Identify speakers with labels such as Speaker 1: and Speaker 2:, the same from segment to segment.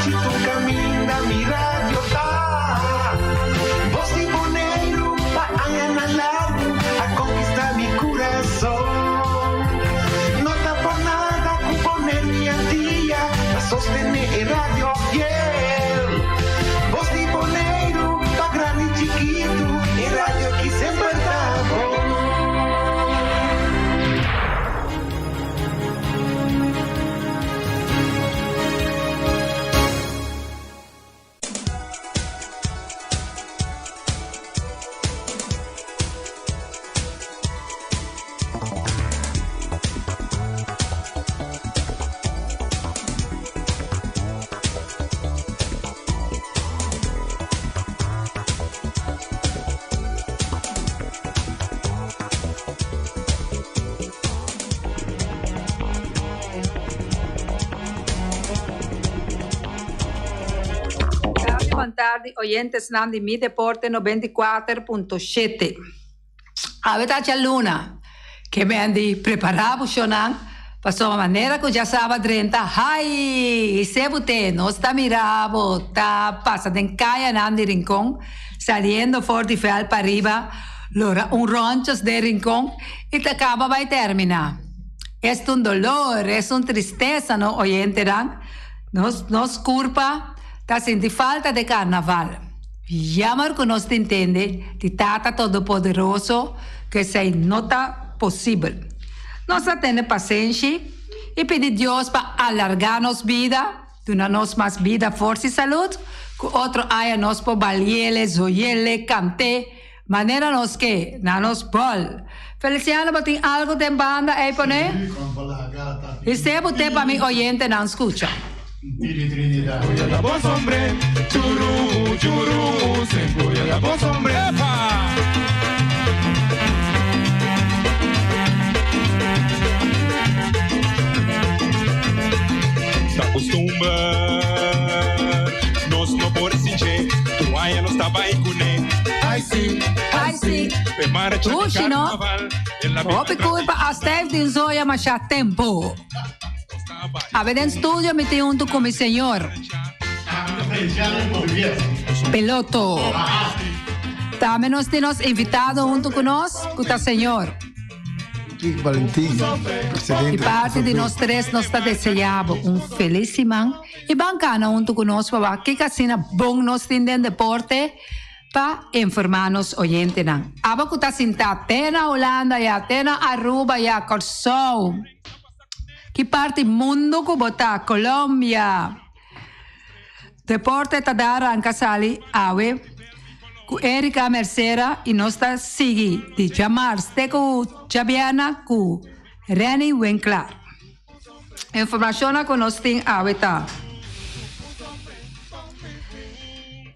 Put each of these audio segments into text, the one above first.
Speaker 1: anochi tur kaminda mi radio ta. Bos di Boneiru pa añanan largu a konkistá mi kurason. No ta por nada ku Boneiru i Antia ta sostené e radio fiel. Bos di Boneiru pa grandi i chikitu, e radio ki semper ta bon.
Speaker 2: Tardi bon tardi oyentesnan di Mi Deporte 94.7. Awe ta djaluna ke men di prepara bo shownan pasobra manera ku djasaba drenta hai se bo te nos ta mira bo ta pasa den kayanan di Rincon saliendo for di vèlt pariba lora un ròntjes den Rincon i ta kaba bai terminá. Es ta un dolor, es un tristesa no oyentenan. Nos nos kurpa ta sinti falta de karnaval. Jammer ku nos tin tende di Tata Todopoderoso ku esei no ta posibel. Nos ta tene pasenshi i pidi Dios pa alargá nos bida, duna nos mas bida, forsa i salud, ku otro aña nos por baliele, zoyele, kant'é manera nos ke, na nos bòl. Feliciano bo tin algu den banda ei pone? Hise bo te pa mi oyentenan skucha.
Speaker 3: Ta costumber, nos no por sin dje, tur aña nos ta bai cune. Ai si,
Speaker 2: ai si,
Speaker 3: Pe marcha di
Speaker 2: Dushi no?
Speaker 3: carnaval, en la
Speaker 2: Hopi culpa a Stef din zoya masha tempo. Awe den studio mi tin huntu cu mi señor. Peloto. Tambe nos tin nos invitado huntu cu nos, cu ta señor.
Speaker 4: Kik Valentin, presidente
Speaker 2: Di parti di nos tres nos ta desea bo un feliz siman y ban cana huntu cu nos pa wak kiko asina bon nos tin den deporte pa informa nos oyentenan. Abo cu ta sinta te na Hulanda ya, te na Aruba ya, Corsou. Ki parti mundo ku bo ta? Colombia. Deporte ta da ranka sali awe ku Erika Mercera i nos ta sigui di djamars te ku djabièrna ku Renny Winklaar. Informashonnan ku nos tin awe ta,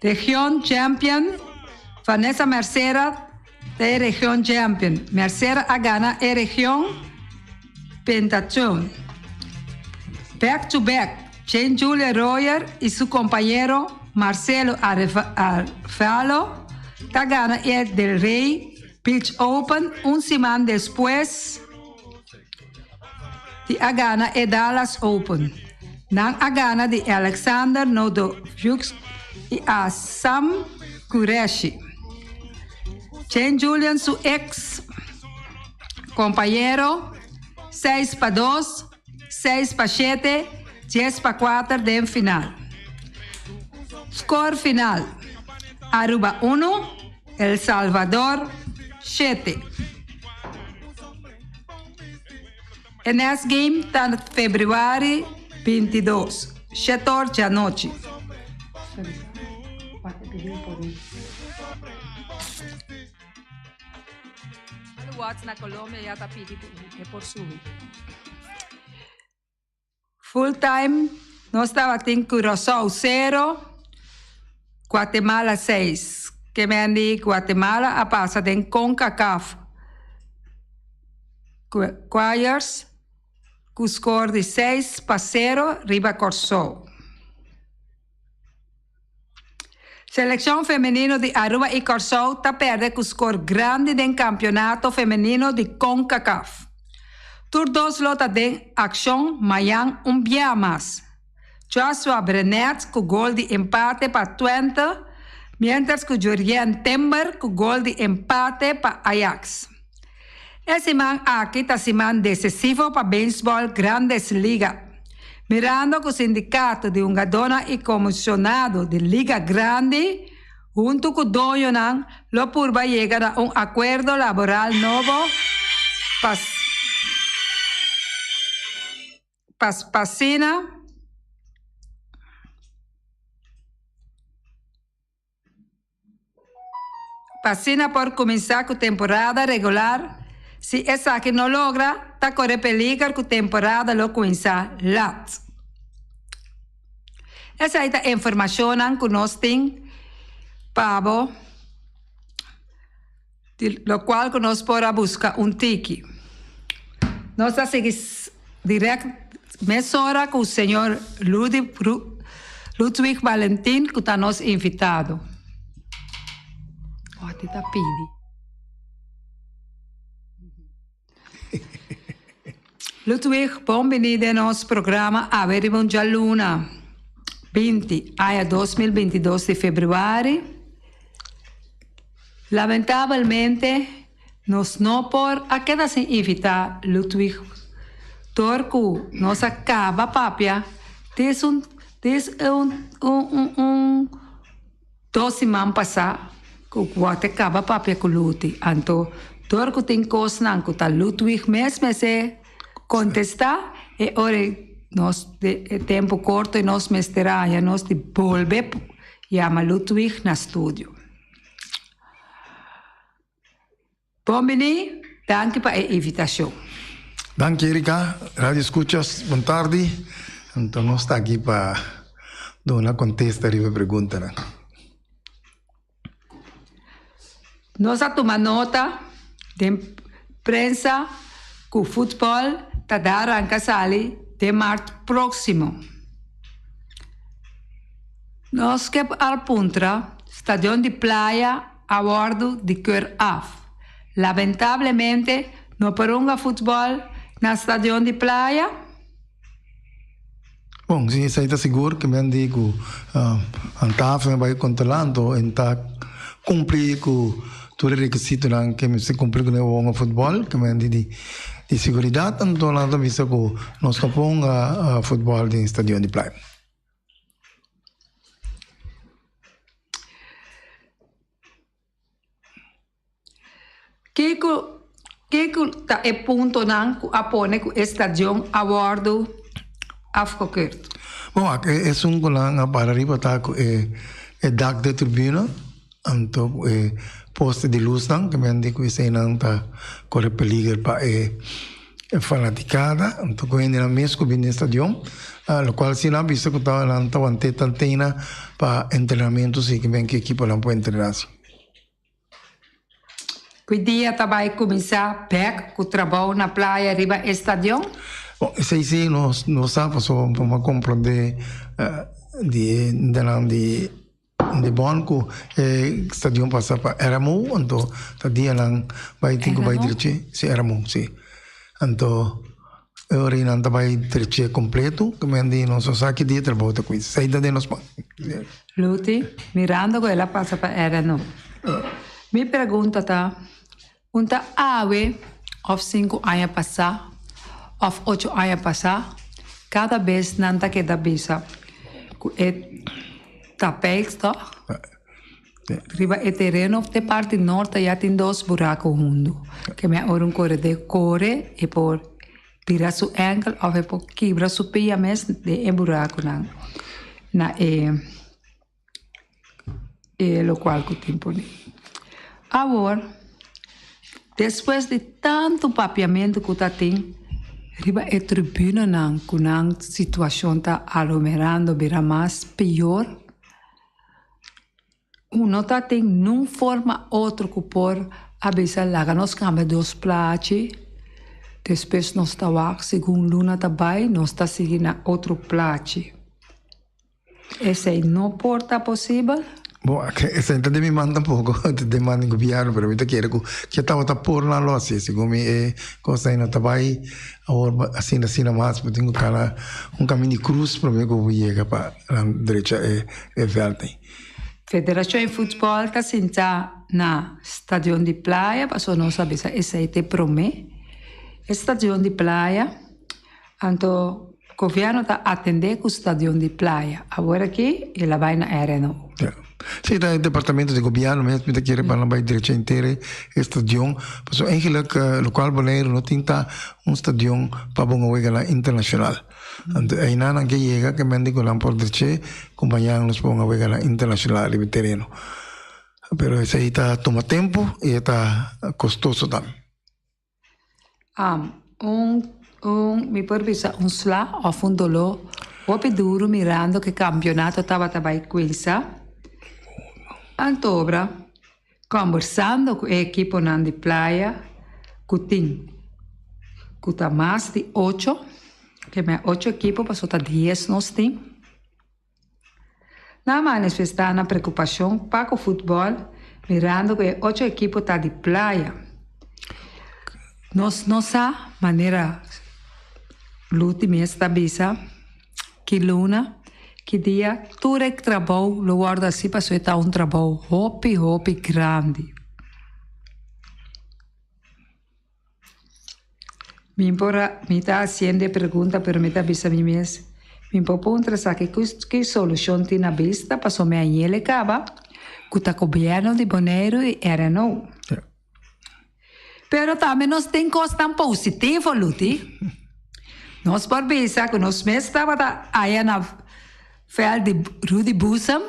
Speaker 2: Region Champion Vanessa Mercera Ta e region champion. Mercera a gana e region Pentathlon. Back to back, Jane Julia Royer y su compañero Marcelo Arevalo ta gana e Del Rey Beach Open un siman despues di a gana e Dallas Open. Nan a gana di Alexander Nodoviuk y a Sam Qureshi. Jane Julian su ex compañero seis pa dos, seis pa shete, dies pa kuater den final. Score final, Aruba uno, El Salvador shete. E next game ta februari 22, shetor djanochi. Full time nos tabatin Curaçao sero, Guatemala seis. Ke men di Guatemala a pasa den Concacaf Qualifiers ku skor di 6-0 riba Kòrsou. Seleccion femenino di Aruba y Corsou ta perde cu score grandi den campeonato femenino di Concacaf. Tur dos lo ta den accion mayan un bia mas. Joshua Brenet ku gol di empate pa Twente, miéntras ku Jurrien Timber ku gol di empate pa Ajax. E siman aki ta siman desesivo pa beisbòl Grandes Liga. Mirando ku sindikato di hungadónan i komisionado di Liga Grandi huntu ku doñonan lo purba yega na un akuerdo laboral nobo pa p'asina. Pa asina por kuminsá ku temporada regular, si esaki no logra, ta kore peliger ku temporada lo kuminsá lat. Esei ta informashonnan ku nos tin pa bo, di lokual ku nos por a buska un tiki. Nos ta sigui dirèkt mesora ku señor Ludwig Valentin ku ta nos invitado. Oti ta pidi. Ludwig, bon bini den nos programa Awe Riba un Djaluna, 20, aña 2022 di februari. Lamentabelmente nos no por a keda sin invita Ludwig dor ku nos a kaba papia des un des un un un dos siman pasá ku wòrdu kaba papia ku Luti anto dor ku tin kosnan ku ta Ludwig mes mester kontestá e ora nos e tempu korto nos mester haña nos di bolbe yama Ludwig na studio. Bon bini, danki pa e invitashon.
Speaker 4: Danki Erika, Radio Escuchas, bon tardi. Anto nos ta aki pa duna kontesta riba e preguntanan.
Speaker 2: Nos a tuma nota den prensa ku futbòl ta da ranka sali den mart próksimo. Nos ke al puntra stadion di Playa a wòrdu di keur af. Lamentablemente no por hunga futbòl na stadion di Playa.
Speaker 4: Bon, si esei ta sigur ke men di ku Antafe a bai kontrolá anto e ta kumpli ku tur e rekisitonan ke mester kumpli ku nan hunga futbòl ke men di di seguridat anto nan ta bisa ku nos no por hunga futbòl den stadion di Playa.
Speaker 2: Kiko kiko ta e puntonan ku a pone ku e stadion a wòrdu afgekeurd?
Speaker 4: Bon, wak, e esun ku nan a para riba ta ku e e dak di e tribuna, anto ku e poste di lusnan, ke men di ku eseinan ta kore peliger pa e e fanaticada, anto ku hendenan mes ku bini den stadion, lokual si nan a bisa ku ta nan ta want'é tantena pa entrenamentu si ke men ku ekiponan por entrená si.
Speaker 2: Ki dia ta bai kuminsá bèk ku trabou na playa riba e stadion?
Speaker 4: Bon, esei sí nos no sa pasobra bo a komprondé di e hendenan di di bon ku e stadion pasa pa RMU, anto ta dianan bai tin ku bai drechi, si RMU si. Anto E ora nan ta bai treché completo, ku men di nos no sa ki dia trabou ta kuminsa. Esei ta den nos plan.
Speaker 2: Luti, mirando ku el a pasa pa RNO. Mi pregunta ta, un ta awe òf sinku aña pasá òf ocho aña pasá, kada bes nan ta keda bisa ku e tapijt tòg? Riba e tereno te parti norte ya tin dos buraco hundu. Ke mi a ora un koredé kore e por bira su enkel of e por kibra su pia mes den e buraconan na e e lokual ku tin pone. Awor despues di tantu papiamentu ku ta tin riba e tribunanan ku nan situashon ta alomerando bira mas pior. Un no ta tin nun forma otro ku por a bisa laga nos kambia dos plachi, despues nos ta wak segun luna ta bai nos ta sigui na otro plachi. Esei no por ta posibel?
Speaker 4: Bon, esei no ta den mi man tampoko, ta den man di gobièrnu, pero mi ta kere ku ke tabata por nan lo hasi. Segun mi e kos ei no ta bai awor asina asina mas, bo tin ku kana un kamin di krus promé ku bo yega pa nan drecha e vèlt ei.
Speaker 2: Federashon di Futbòl ta sinta na Stadion di Playa, pasobra nos a bisa esei ta e promé, e Stadion di Playa. Anto gobièrnu ta atendé ku stadion di Playa. Awor aki el a bai na RNO.
Speaker 4: Ja. Sí, ta e departamento di gobièrnu mes mi ta kere pa nan bai drecha henter e stadion. Pasobra eigenlijk lokual Boneiru no tin ta un stadion pa bon a weganan internashonal. Anto einan nan ke yega ke men di ku nan por drech'é ku mañan nos por bon a weganan internashonal riba e tereno. Pero esei ta tuma tempu i e ta kostoso tambe.
Speaker 2: Un un mi por bisa un sla of un doló hopi duru mirando ku e kampionato tabata bai kuinsa. Antobra kombersando ku e ekiponan di Playa ku tin ku ta mas di ocho, ke men ocho ekipo pasobra ta dies nos tin. Nan a manifestá nan preokupashon pa ku futbòl mirando ku e ocho ekipo ta di Playa. Nos no sa manera Luti mes ta bisa ki luna, ki dia tur e trabou lo wòrdu hasi pasobra e ta un trabou hopi hopi grandi. Mi por a, mi ta haciendo e pregunta pero mi ta bisa mi mes, mi por puntra esaki ki solucion tin na bista pasobra mi a yele caba cu ta gobierno di Boneiru y RNO. Pero tambe nos tin cosnan positivo Luti. Nos por bisa cu nos mes tabata aya na veld di Rudy Boezem.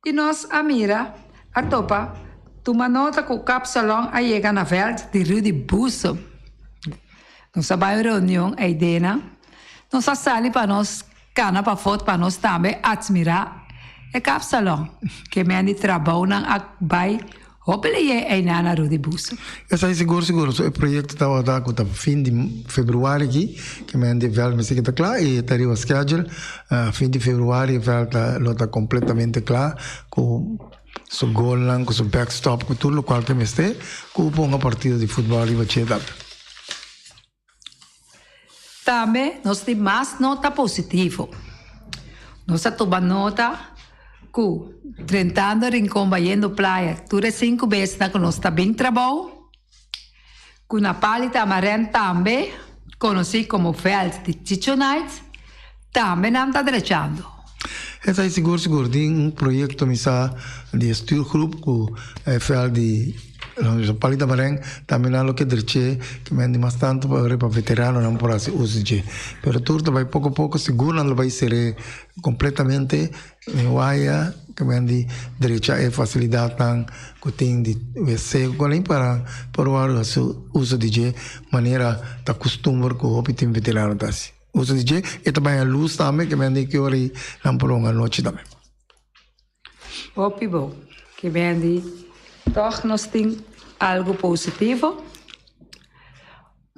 Speaker 2: I nos a mira, a topa, tuma nota ku Kapsalon a yega na vèlt di Rudy Boezem. Nos a bai un reunion eidena. Nos a sali pa nos kana pafó pa nos tambe atmirá e Kapsalon. Ke men di trabounan a bai Hopi leyé einan na Rudy Boezem.
Speaker 4: Esei sigur sigur. So e proyekto tabata ku ta fin di februari aki ke men di vèlt mester kita kla i ta riba schedule. Fin di februari e vèlt ta lo ta kompletamente kla ku su golnan, ku su backstop, ku tur lokual ke mester ku ponga partido di futbòl riba dje tambe.
Speaker 2: Tambe nos tin mas nota positivo. Nos a tuma nota ku drentando Rincon bayendo Playa tur e sinku besnan ku nos ta bin trabou, ku na Pali Tamarén tambe konosí komo vèlt di Chicho Night, tambe nan ta drechando.
Speaker 4: Esei sigur sigur tin un proyekto mi sa di e stuurgroep ku e vèlt di Pali Tamarén tambe nan lo ke dreché ke men di mas tantu pa pa veteranonan por hasi uso di dje. Pero tur ta bai poko poko sigur nan lo bai ser'é kompletamente den waya ke men di drecha e fasilidatnan ku tin di wc ku alin pa por wòrdu hasi uso di dje manera ta kustumber ku hopi tin veterano ta hasi. Uso di dje e ta baña lus tambe ke men di ki ora i nan por hunga anochi tambe.
Speaker 2: Hopi bo ke men di tòg nos tin algu positivo.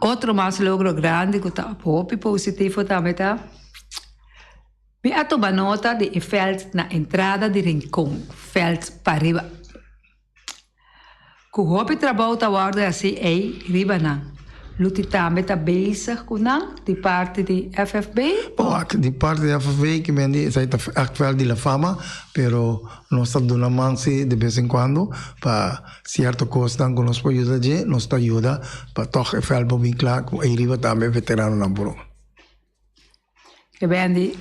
Speaker 2: Otro mas logro grandi ku ta hopi positivo tambe ta mi a tuma nota di e vèlt na entrada di Rincon, vèlt pariba. Ku hopi trabou ta wòrdu hasi ei riba nan. Luti tambe ta bezig ku nan di parti di FFB.
Speaker 4: Bo, di parti di FFB ki men di esei ta ègt vèlt di la fama, pero nos ta duna man si de bes en kuando pa sierto kosnan ku nos por yuda dje, nos ta yuda pa tòg e vèlt por bin kla ku ei riba tambe veteranonan por.
Speaker 2: E bendi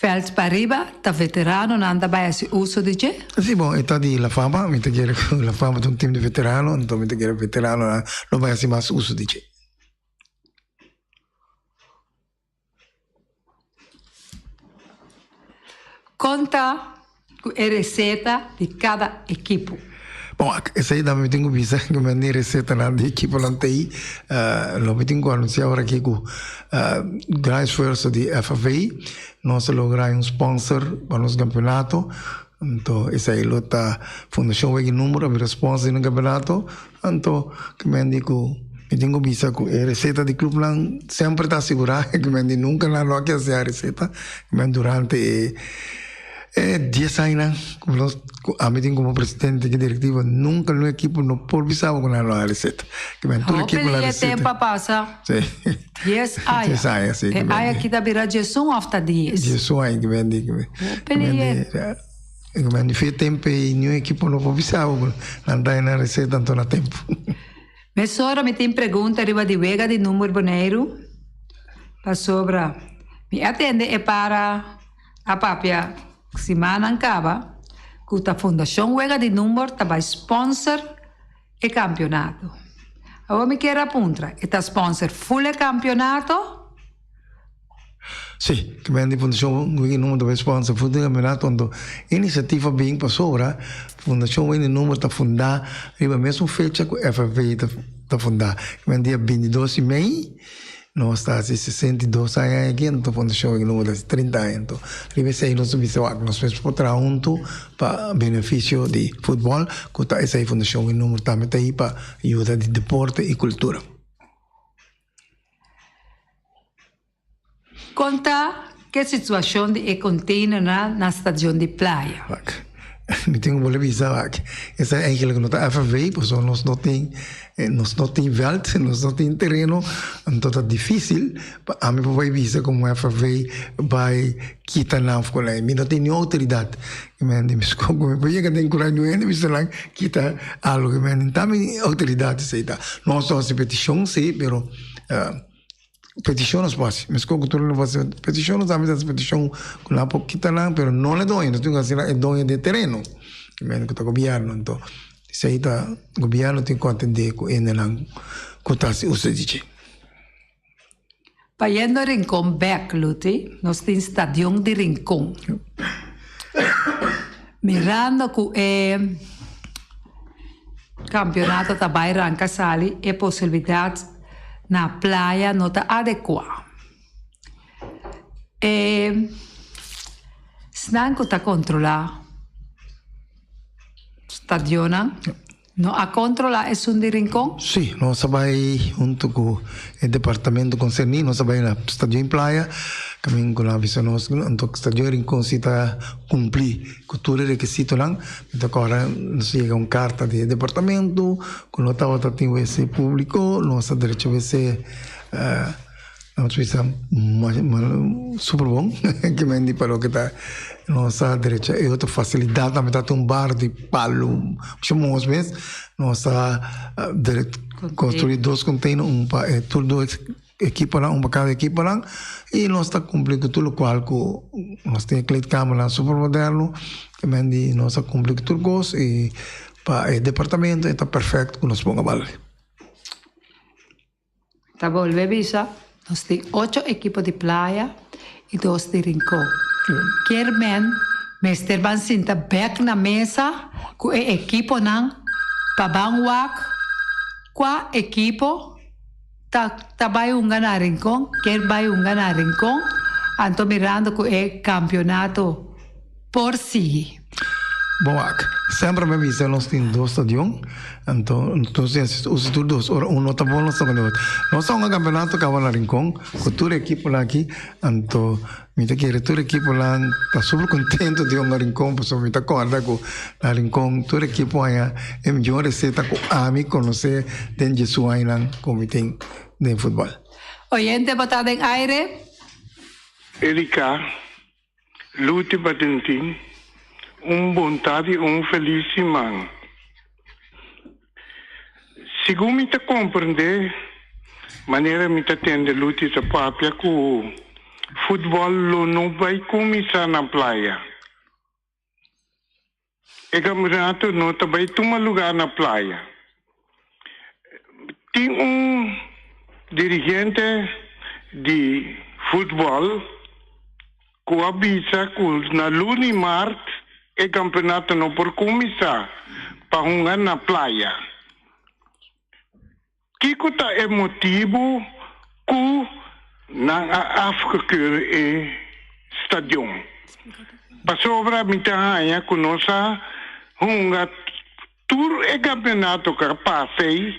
Speaker 2: veld pariba ta veteranonan ta bai hasi uso di dje?
Speaker 4: Si bon, e ta di La Fama, mi ta kere ku La Fama ta un tim di veterano, anto mi ta kere veteranonan lo bai hasi mas uso di dje.
Speaker 2: Kon ta ku e reseta di kada ekipo?
Speaker 4: Bon, esei tambe mi tin ku bisa ku mi a ni resetanan di ekiponan ta ei. Lo mi tin ku anunsiá ora aki ku gran esfuerso di FFA nos a logra un sponsor pa nos kampeonato. Anto esei lo ta Fundashon Wega i Numero a bira sponsor di nos kampeonato. Anto ke men di ku mi tin ku bisa ku e reseta di klupnan semper ta asegurá ke men di nunka nan no a ke hasiá reseta. Ke men durante e. E dies añanan ku nos ku ami tin komo presidente di direktiva nunka un ekipo no por bisa bo ku nan lo a reseta. Ke men tur
Speaker 2: Hopi
Speaker 4: ekipo la
Speaker 2: lihe
Speaker 4: reseta.
Speaker 2: tempu a pasa.
Speaker 4: Sí.
Speaker 2: Dies aña.
Speaker 4: Dies aña, sí.
Speaker 2: E aña aki ta bira diesun òf ta dies?
Speaker 4: Diesun aña ke men di.
Speaker 2: Hopi lihe.
Speaker 4: Ke men di fe tempu ei niun ekipo no por bisa bo ku nan ta na reseta anto na tempu.
Speaker 2: Mesora mi tin pregunta riba di wega di number Boneiru pasobra mi a tende e para A papia simannan kaba ku ta Fundashon Wega di Number ta bai sponsor e kampionato. Awor mi kier a puntra, e ta sponsor ful e kampionato?
Speaker 4: Sí, ke men di Fundashon Wega di Number ta bai sponsor ful e kampionato, anto e inisiativa bin pasobra Fundashon Wega di Number ta fundá riba mesun fecha ku FFB ta fundá, ke men dia bintidos di mei. Nos ta hasi 62 aña aki, anto Fundashon Wega Number ta hasi 30 aña. Anto riba esei nos ta bisa wak nos mes por traha huntu pa benefisio di futbòl, ku ta esei Fundashon Wega Number tambe ta ei pa yuda di deporte i kultura.
Speaker 2: Kon ta ke situashon di e konteinernan na stadion di Playa?
Speaker 4: Wak, mi tin ku bolbe bisa wak, esei eigenlijk no ta FFV, pasobra nos no tin, nos no tin vèlt, nos no tin tereno, anto ta difísil pa ami por bai bisa komo FFV bai kita nan òf ku nan. Mi no tin ni outoridat. Mi mi por yega den kura di un hende bisa nan kita algu, mi no ta mi outoridat esei ta. Nos ta hasi petishon si, pero. Petishon nos por hasi, meskos ku tur hende por hasi petishon, nos tambe ta hasi petishon ku nan por kita nan, pero no na e doño, nos tin ku hasi na e doño di e tereno, ku ta gobièrnu. Anto esei ta gobièrnu tin ku atendé ku hendenan ku ta hasi uso di dje.
Speaker 2: Bayendo Rincon bek, Luti, nos tin stadion di Rincon. Mirando ku e kampionato ta bai ranka sali, e posibilidat na playa no ta adekuá. E esnan ku ta kontrolá stadionnan no a kontrolá esun di Rincon?
Speaker 4: Sí, nos a bai huntu ku e departamento konserní, nos a bai na stadion Playa, kaminda ku nan a bisa nos, anto stadion Rincon si ta kumplí ku tur e rekisitonan. Mi ta kòrda nos yega un karta di e departamento ku no tabata tin wc públiko, nos a drecha wc nos bisa super bon ke men di pa loke ta nos a drecha e otro fasilidat tambe tabata un bar di palu masha mos mes nos a konstruí dos container un pa e tur dos ekiponan, un pa kada ekiponan y nos ta cumpli cu tur locual cu nos tin e kleedkamernan super moderno te men di nos a cumpli cu tur cos y pa e departamento e ta perfecto cu nos ponga bal.
Speaker 2: Ta bolbe bisa nos tin ocho ekipo di Playa y dos di Rincon. Kier men mester ban sinta bek na mesa cu e ekiponan pa ban wak cua ekipo Ta ta bai hunga na Rincon, kier bai hunga na Rincon, anto mirando cu e campeonato por sigui.
Speaker 4: Bon wak, semper mi a bisa nos tin dos stadion, anto nos tin usa tur dos, ora un no ta bon nos ta pone otro. Nos ta hunga campeonato caba na Rincon cu tur ekiponan aki, anto Mi ta kere tur ekiponan ta super contento di hunga Rincon pasobra mi ta corda cu na Rincon tur ekipo haña e mijo receta cu ami conoce den djesu añanan cu mi tin den futbol.
Speaker 2: Oyente bo ta den aire.
Speaker 5: Erika, Luti Batentin, un bon tardi un felis siman. Segun mi ta komprendé, manera mi ta tende Luti ta papia ku futbòl lo no bai kuminsá na playa. E kampeonato no ta bai tuma lugá na playa. Tin un dirigente di futbòl ku a bisa ku na luna i mart e kampeonato no por kuminsá pa hunga na playa. Kiko ta e motibu ku nan a afgekeur e stadion? Pasobra mi ta haña ku nos a hunga Tur e campeonato cu a pasa ey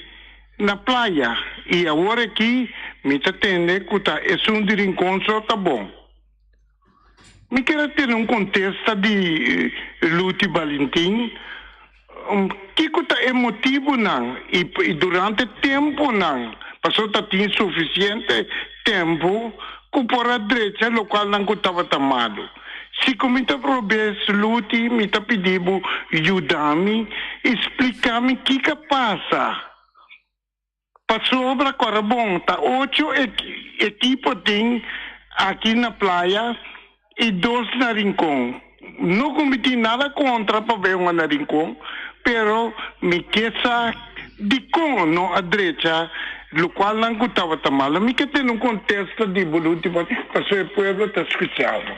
Speaker 5: na playa y awor aki mi ta tende cu ta esun di Rincon so ta bon. Mi kier a tene un kontesta di Luti Balentin, kiko ta e motibunan i durante tempunan, pasobra ta tin sufisiente tempu ku por a drecha lokualnan ku tabata malu. Si ku mi ta robes Luti, mi ta pidi bo yuda mi i splika mi kiko a pasa. Pasobra Corabon ta ocho ekipo tin aki na Playa y dos na Rincon. No cu mi tin nada contra pa bay hunga na Rincon, pero mi ke sa dicon no a drecha locualnan cu tabata malo. Mi ke tene un contesta di bo Lutiman pasobra e pueblo ta scucha bo.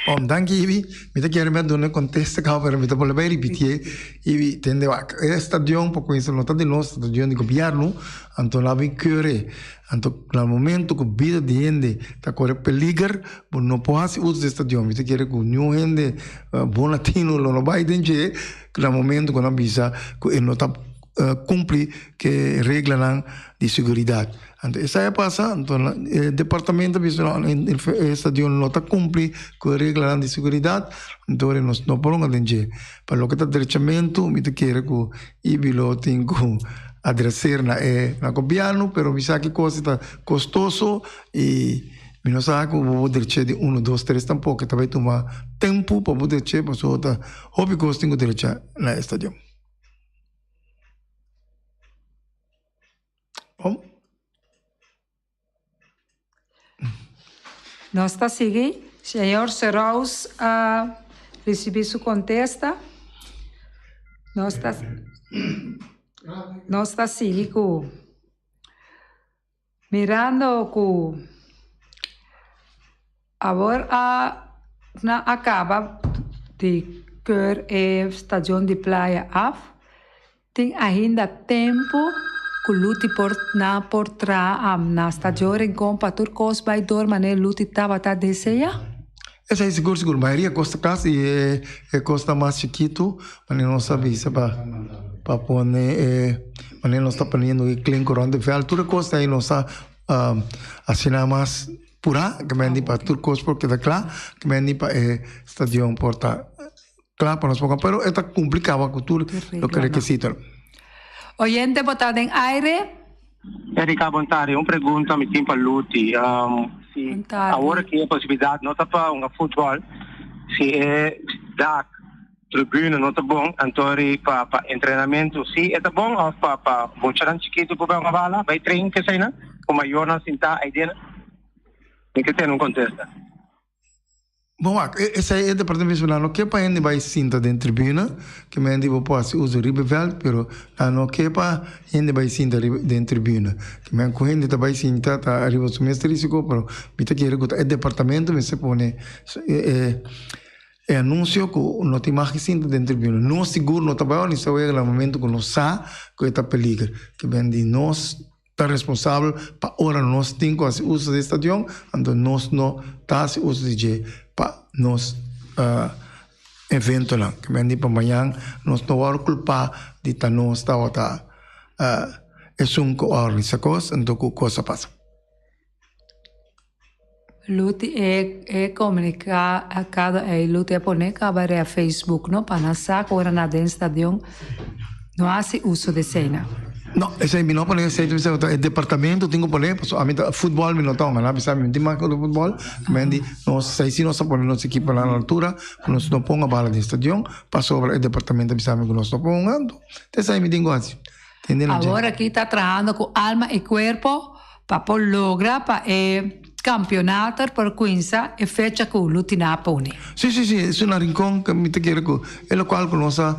Speaker 4: Bon, danki Ibi. Mi ta kere mi a duna e kontesta kaba, pero mi ta bolbe bai ripitié. Ibi, tende wak, e stadion pa kuminsa no ta di nos, ta stadion di gobièrnu, anto nan a bin keur'é. Anto na momento ku bida di hende ta kore peliger, bo no por hasi uso di e stadion. Mi ta kere ku niun hende bon latino lo no bai den dje na momento ku nan bisa ku e no ta kumpli ku e reglanan di seguridat. Anto esei a pasa, anto e departamento a bisa no, e stadion no ta kumpli ku e reglanan di seguridat, anto ora nos no por hunga den dje. Pa loke ta drechamentu, mi ta kere ku Ibi lo tin ku adreser na e na gobièrnu, pero mi sa ki kos ta kostoso i mi no sa ku bo por dreche di uno, dos, tres tampoko, e ta bai tuma tempu pa bo dreche pasobra ta hopi kos tin ku drecha na e stadion. Bon.
Speaker 2: Nos ta sigui. Señor Serous a ricibi su contesta. Nos ta nos ta sigui cu mirando cu awor a nan a caba di keur e stadion di Playa af. Tin ainda tempu ku Luti por na por traha am na Stadion Rincon pa tur kos bai dor manera Luti tabata desea?
Speaker 4: Esei sigur sigur, mayoria kos ta kas i e e kosnan mas chikitu manera nos a bisa pa pa pone e manera nos ta poniendo e klinko rònt di vèlt tur e kosnan ei nos a asina mas purá ke mende pa tur kos por keda kla ke mende pa e stadion por ta Kla pa nos por pero e ta kumpli kaba ku tur loke rekisitonan.
Speaker 2: Oyente bo ta den aire.
Speaker 6: Erika bon tardi, un pregunta mi tin pa Luti, si awor aki e posibilidad no ta pa hunga futbol, si e dak, tribune no ta bon, anto ri pa pa entrenamento si e ta bon of pa pa muchanan chikitu por bai hunga bala, bai train keseinan, ku mayornan sinta aidena? Mi ke tene un kontesta.
Speaker 4: Bon wak, esei e departamento nan no ke pa hende bai sinta den tribuna, ke men di bo por hasi uso riba e vèlt, pero nan no ke pa hende bai sinta riba den tribuna. Ke men ku hende ta bai sinta ta riba su mes risiko, pero mi ta kere ku ta e departamento mester pone e e anunsio ku no tin mag di sinta den tribuna. Nos sigur no ta bai organisa wega na momento ku nos sa ku e ta peliger. Ke men di nos. Ta responsabel pa ora nos tin ku hasi uso di e stadion, anto nos no ta hasi uso di dje pa nos eventonan. Ke men di pa mañan nos no wòrdu kulpá di ta nos tabata esun ku a organisa kos, anto ku kos a pasa.
Speaker 2: Luti e e komuniká a kada ei Luti a pone kaba rea Facebook no pa nan sa ku ora nan den stadion no hasi uso di eseinan.
Speaker 4: No, esei mi no a pone esei ta bisa e departamento tin ku pone pasobra ami ta futbòl mi no ta hunga nan a bisa mi no tin mas ku futbòl men di nos esei si nos a pone nos ekiponan na altura ku nos no ponga bala den stadion pasobra e departamento a bisa mi ku nos no por hunga anto ta esei mi tin ku hasi.
Speaker 2: Awor aki ta trahando ku alma i kuerpo pa por logra pa e kampeonato por kuinsa e fecha ku Lutina a pone.
Speaker 4: Sí, sí, sí, es una rincon ku mi ta kere ku e lokual ku nos a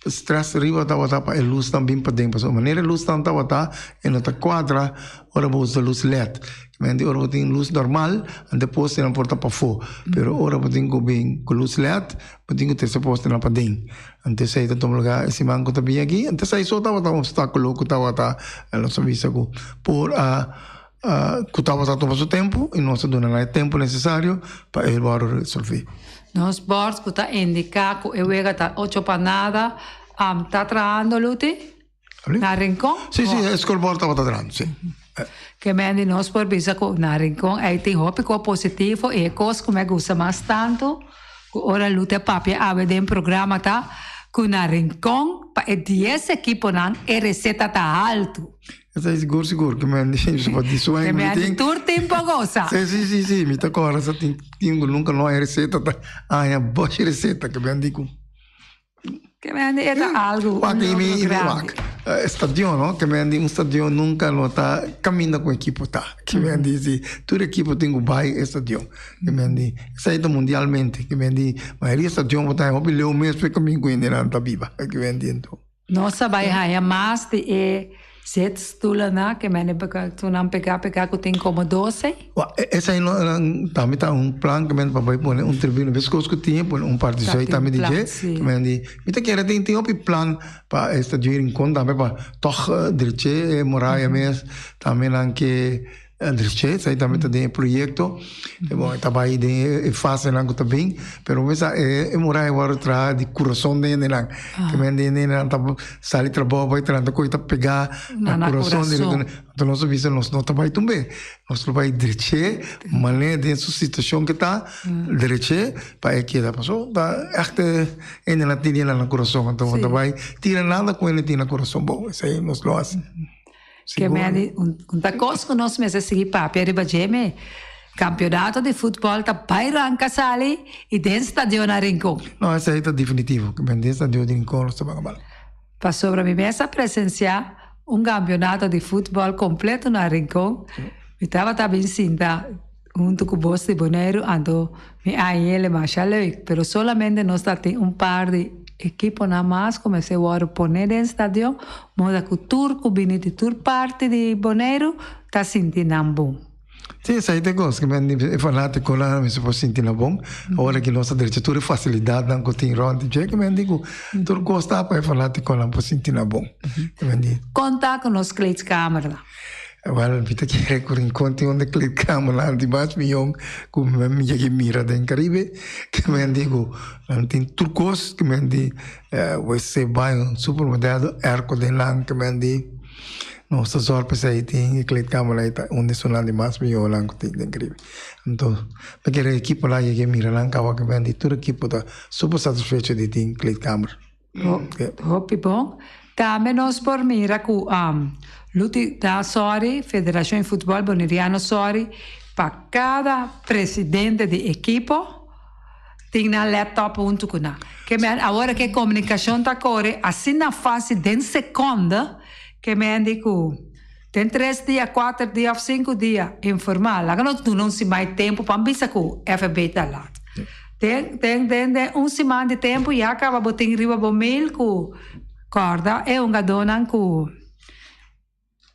Speaker 4: stress riba tabata pa e lusnan bin paden pasobra manera e lusnan tabata e no ta kuadra ora bo usa lus led. Mente ora bo tin lus normal ante postenan por ta pafó pero ora bo tin ku bin ku lus led bo tin ku trese postenan paden. Antes ei ta tuma lugar e siman ku ta bin aki. Antes ei so tabata un obstáculo ku tabata, nos a bisa ku por a ku tabata tuma su tempu i nos a duna nan e tempu nesesario pa e wòrdu resolví.
Speaker 2: Nos bòrd ku ta indiká ku e wega ta ocho pa nada ta trahando, Luti? Na Rincon?
Speaker 4: Sí, sí, e scorebord tabata trahando, sí.
Speaker 2: Ke men di nos por bisa ku na Rincon ei tin hopi kos positivo i e kos ku mi a gusta mas tantu ku ora Luther papia awe den programa ta ku na Rincon pa e dies ekiponan e reseta ta haltu.
Speaker 4: Esei sigur sigur ke men di pa di sueño
Speaker 2: Ke
Speaker 4: mi
Speaker 2: men di
Speaker 4: tin.
Speaker 2: tur tin por gosa.
Speaker 4: Si si si si mi ta kòrda sa tin tin ku nunka no hay reseta ta haña boshi reseta ke men di ku.
Speaker 2: Ke men di e ta algu, un
Speaker 4: Wak,
Speaker 2: logro
Speaker 4: mi, mi,
Speaker 2: grandi.
Speaker 4: wak. Stadion, no? Ke men di un stadion nunka no ta kaminda ku ekipo ta. Ke men di si tur ekipo tin ku bai e stadion. Ke men di esei ta mundialmente. Ke men di mayoria stadion bo ta haña hopi leu mes pa e kaminda ku hendenan ta biba. Ke men di anto.
Speaker 2: Nos a bai haña mas di e zitstoelennan ke men e tu nan pega pega ku tin komo dose.
Speaker 4: Wa, esei no tambe ta un plan ke men pa bai pone un tribuna meskos ku tin pone un parti
Speaker 2: Ta
Speaker 4: zui
Speaker 2: tin
Speaker 4: tambe di
Speaker 2: plan,
Speaker 4: dje.
Speaker 2: si.
Speaker 4: Ke men di mi ta kere tin tin hopi plan pa e stadion Rincon tambe pa tòg dreche e muraya mes tambe nan ke Andrés esei tambe ta den e proyekto. E bon, e ta bai den e fasenan ku ta bin, pero mi sa e e muraya wòrdu traha di kurason den hendenan. Ke men den hendenan ta sali trabou bai tranta kos ta pegá
Speaker 2: Na
Speaker 4: na
Speaker 2: na
Speaker 4: kurason di
Speaker 2: kurason.
Speaker 4: Anto nos a bisa nos no ta bai tumbe, nos lo bai drech'é manera den su situashon ke ta, drech'é pa e keda. Pasobra ta ègt e hendenan tin na nan kurason, anto bo ta bai tira nada ku hende tin na kurason. Bon, esei nos lo hasi.
Speaker 2: Ke medi un ta kos ku nos mester sigui papia riba dje me. Kampionato di futbòl ta bai ranka sali i den stadion na Rincon.
Speaker 4: No, esei ta definitivo. Ke men den stadion di Rincon nos ta ban bal.
Speaker 2: Pasobra mi mes a presensiá un kampionato di futbòl kompleto na Rincon. Mi tabata bin sinta huntu ku bos di Boneiru anto mi a yele masha leuk. Pero solamente nos ta tin un par di ekiponan mas ku mester wòrdu pone den stadion moda ku tur ku bini di tur parti di Boneiru ta sinti nan bon.
Speaker 4: Si, esei ta e kos ku men e fanatikonan mester por sinti nan bon. Ora ku nos ta drecha tur e fasilidatnan ku tin rònt di dje ku men di ku tur kos ta pa e fanatikonan por sinti nan bon.
Speaker 2: Kon ta ku nos kleedkamernan?
Speaker 4: Wel, mi ta kere ku Rincon tin un de kleedkamernan di mas miyon ku mi yega mira den Caribe. Ke men di ku nan tin tur kos, ke men di wc, baño super moderno, airco den nan, ke men di nos ta zòrg p'esei tin e kleedkamernan ei ta un di esunnan di mas mihónan ku tin den Caribe. Anto mi kere ekiponan yega mira nan kaba ke men di tur ekipo ta super satisfecho di tin kleedkamer.
Speaker 2: Hopi bon. Tambe nos por mira ku Luti ta sòri, Federashon di Futbòl Boneriano sòri pa kada presidente di ekipo tin nan laptop huntu ku nan. Ke men awor ke komunikashon ta kore asina fásil den sekònde ke men di ku den tres dia, kuater dia òf sinku dia informá. Laga nos duna un siman di tempu pa bisa ku FFB ta lat. Den den den den un siman di tempu ya kaba bo tin riba bo mail ku kòrda e hungadónan ku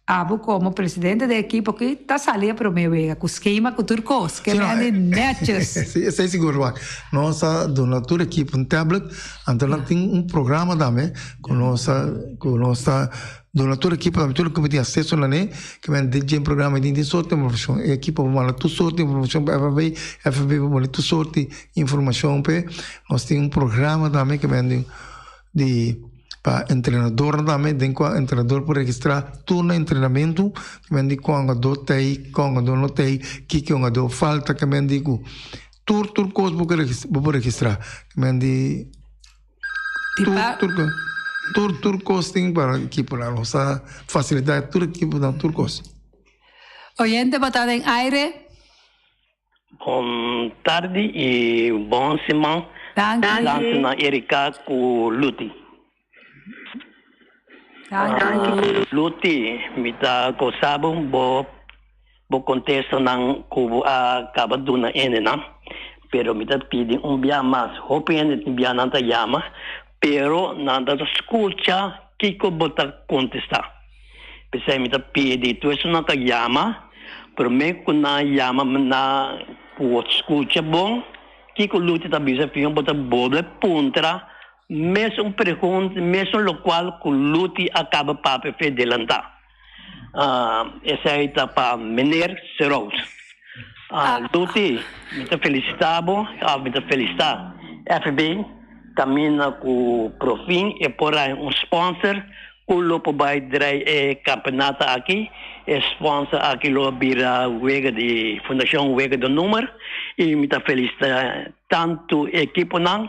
Speaker 2: abo komo presidente di ekipo aki ta sali e promé wega ku skema ku tur kos ke men di nètjes.
Speaker 4: Si, esei sigur wak. Nos a duna tur ekipo un tablet, anto nan tin un programa tambe ku nos a ku nos ta Duna tur ekipo tambe tur ekipo tin aseso na ne ke men den dje programa tin tin sorti informashon e ekipo por manda tur sorti informashon pa FFB FFB por pone tur sorti informashon p'e nos tin un programa tambe ke men di di pa entrenadornan tambe den kua entrenador por registrá tur nan entrenamentu ke men di kua hungador ta ei kua hungador no ta ei kiko hungador falta ke men di ku tur tur kos bo bo por registrá ke men di. Tur, tur, tur, tur kos tin para ekiponan. Nos ta fasilitá tur ekiponan, tur kos.
Speaker 2: Oyente bo ta den aire.
Speaker 7: Bon tardi y bon siman.
Speaker 2: Danki.
Speaker 7: Danki na Erika cu Luti.
Speaker 2: Danki.
Speaker 7: Luti, mi ta gosa bo bo bo contestanan cu bo a caba duna hendenan, pero mi ta pidi un bia mas. Hopi hende tin bia nan ta yama, pero nan ta scucha kico bo ta contesta. P'esei mi ta pidi tur esunnan ta yama, prome cu nan yama nan por scucha bon kico Luti ta bisa, fiho bo ta bolbe puntra mesun pregunta, mesun locual cu Luti a caba papia fe delanta. Esei ta pa meneer Serout. Luti, mi ta felicita bo, of mi ta felicita FB caminda cu Profin e por haña un sponsor. Ku lo por bai drai e kampeonato aki. E sponsor aki lo a bira Wega di Fundashon Wega di Nummer i mi ta felisita tantu e ekiponan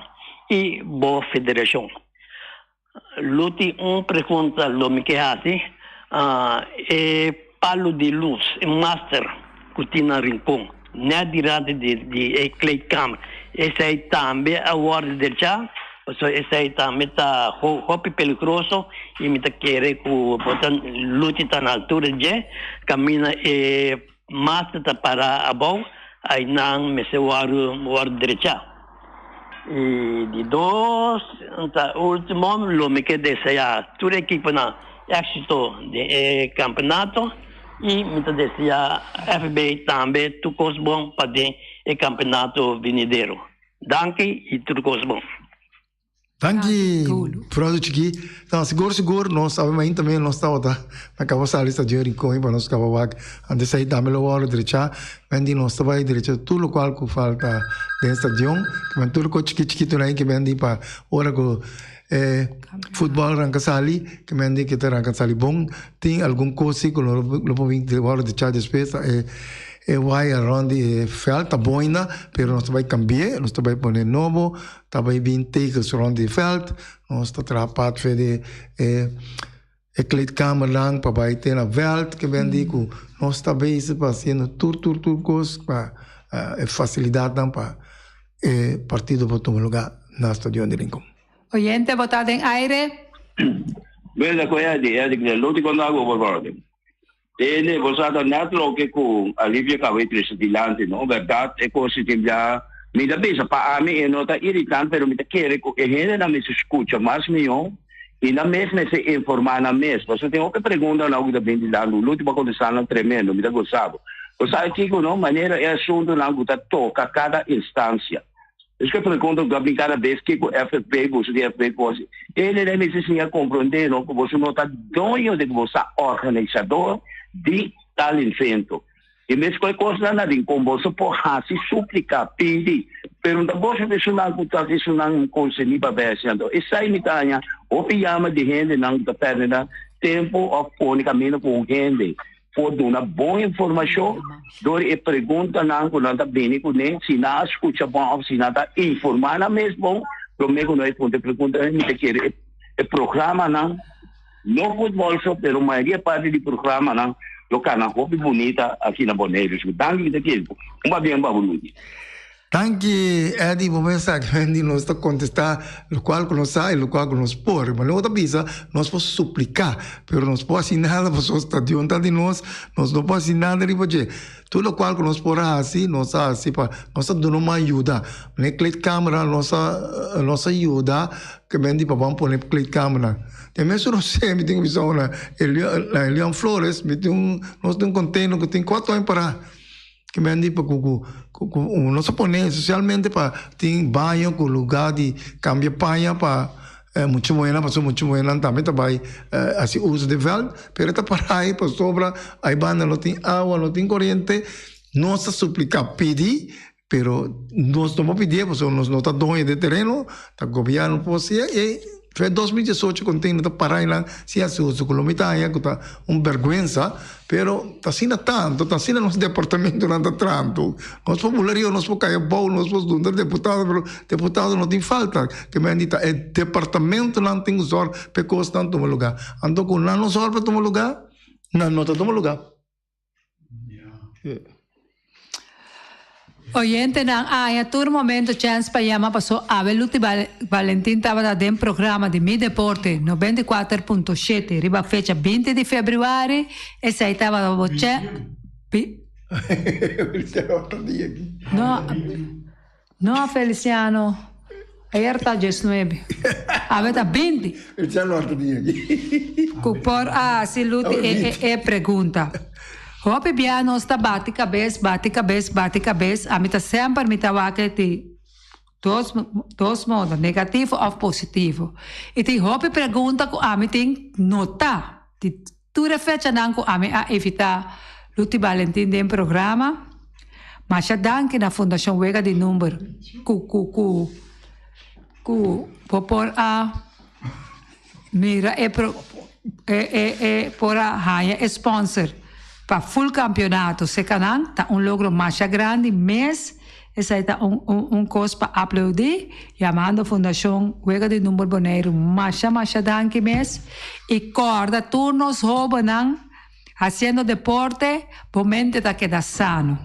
Speaker 7: i bo federashon. Luti un pregunta lo mi ke hasi, e palu di lus, e master ku tin na Rincon nèt dilanti di e kleedkamer, esei tambe a wòrdu derchá? Pasobra esei tambe ta hopi peligroso i mi ta kere ku bo ta lucha ta na altura dje kaminda e master ta pará abou, ainan mester wòrdu derechá. I di dos ta ultimo lo mi ke deseá tur ekiponan éksito den e kampeonato i mi ta deseá FB tambe tur kos bon pa den e kampeonato binidero. Danki i tur kos bon.
Speaker 4: Danki Frodo Chiki. No, sigur sigur nos awe mainta tambe nos tabata na kaba sali stadion Rincon pa nos kaba wak. Antes ei tambe lo wòrdu drechá. Men di nos ta bai drecha tur lokual ku falta den stadion. Men tur kos chiki chikito nan ke men di pa ora ku e futbòl ranka sali ke men di ke ta ranka sali bon. Tin algun kos si ku lo por bin wòrdu drechá despues ta e e waya rònt di e vèlt ta bon ainda pero nos ta bai kambi'é nos ta bai pone nobo. Ta bai bin tekens rond di veld. Nos ta traha part fe di e e kleedkamernan pa bai te na veld ke ben di ku nos ta bezig pa hasiendo tur tur tur kos pa e fasilidatnan pa e partido por tuma luga na stadion di Rincon.
Speaker 2: Oyente bo ta den aire.
Speaker 8: Beda ku Eddie, Eddie ku Loti kon ta ago por favor. Tene, bo sa ta net loke ku Alivia kaba e trese dilanti, no? Bèrdat, e kos si tin bia mi ta bisa, pa ami e no ta iritant, pero mi ta kere ku e hendenan mester skucha mas mihó i nan mes mester informá nan mes. Pasobra tin hopi preguntanan ku ta bin dilanti, un luti bo a kontestá nan tremendo, mi ta gosa bo. Bo sa kiko, no? Manera e asuntunan ku ta toka kada instansia. Es ke pregunta ku ta bin kada bes kiko FFB boso di FB por hasi. E lei mester siña komprondé no ku boso no ta doño di ku boso ta organisador di tal invento. I mes ku e kosnan na rincon boso por hasi suplika, pidi, pero no ta boso ta esunnan ku ta esunnan konserní pa bai hasi anto. Esei mi ta haña hopi yama di hendenan ku ta pèrdè nan tempu òf pone kaminda ku un hende. por duna bon informashon dor e preguntanan ku nan ta bini kuné, si nan a skucha bon òf si nan ta informá nan mes bon promé ku nan e puntra e preguntanan. Mi ta kere e programanan, no futbòl so, pero mayoria parti di programanan lo kana hopi bunita aki na Boneiru. Danki mi ta kere. Un pabien pa bo Luigi.
Speaker 4: Danki Eddy, bo mester sa ku nos ta kontestá lokual ku nos sa i lokual ku nos por. Ma luego ta bisa nos por supliká, pero nos por hasi nada pasobra stadion ta di nos, nos no por hasi nada riba dje. Tur lokual ku nos por hasi, nos a hasi pa nos ta duna un ayuda. Manera kleedkamer nos a nos a yuda ke men di pa ban pone kleedkamernan. Den mesun Rosé mi tin ku bisa una na Elion Flores mi tin un nos tin un container ku tin kuater aña pará. Ke men di pa ku ku ku nos a pone espesialmente pa tin baño ku lugá di kambia paña pa mucha muhénan pasobra mucha muhénan tambe ta bai hasi uso di vèlt pero e ta para ei pasobra ei banda no tin awa no tin koriente nos ta supliká pidi pero nos no por pidié pasobra nos no ta doño di e tereno ta gobièrnu por hasié e Fe 2018 container ta para einan sin haci uso cu lo mi ta haña cu ta un berguensa, pero ta asina tanto, ta asina nos departamentonan ta tranto. Nos por bula riba, nos por cay abou, nos por dunda deputado, pero deputado no tin falta. Ke men di ta e departamentonan tin cu zorg pa e cosnan tuma lugar. Anto cu nan no zorg pa tuma lugar, nan no ta tuma lugar.
Speaker 2: Oyentenan a haña tur momento chèns pa yama paso awe Luti Valentin tabata den programa di Mi Deporte 94.7 riba fecha 20 di febrüari esei tabata bo chè No No Feliciano ayer ta diesnuebe awe ta 20 Ku por a hasi Luti e pregunta. Hopi bia nos ta bati kabes, bati kabes, bati kabes, ami ta semper mi ta wak di dos dos modo, negativo of positivo. I tin hopi pregunta ku ami tin nota di tur e fechanan ku ami a evita Luti Balentin den programa. Masha danki na Fundashon Wega di Number ku ku ku ku bo por a mira e pro. E e e por a haña e sponsor pa full campeonato seca nan ta un logro masha grandi mes. Esei ta un un un kos pa aplaudí, yamando Fundashon Wega di Number Boneiru masha masha danki mes i kòrda tur nos hóbennan hasiendo deporte bo mente ta keda sano.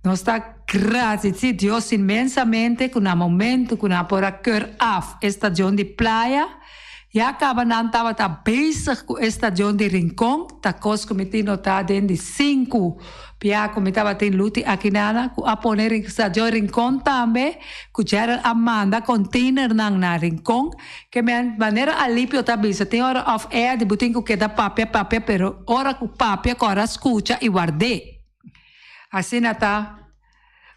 Speaker 2: Nos ta gradisí Dios inmensamente ku na momentu ku nan por a keur af e stadion di Playa, Ya caba nan tabata bezig cu e stadion di Rincon, ta cos cu mi tin nota den di sinku bia cu mi tabatin luti akinana cu a pone stadion Rincon tambe, cu Gerald a manda containernan na Rincon, ke men manera Alipio ta bisa tin ora off air di bo tin cu keda papia papia pero ora cu papia cora scucha y ward'é. Asina ta.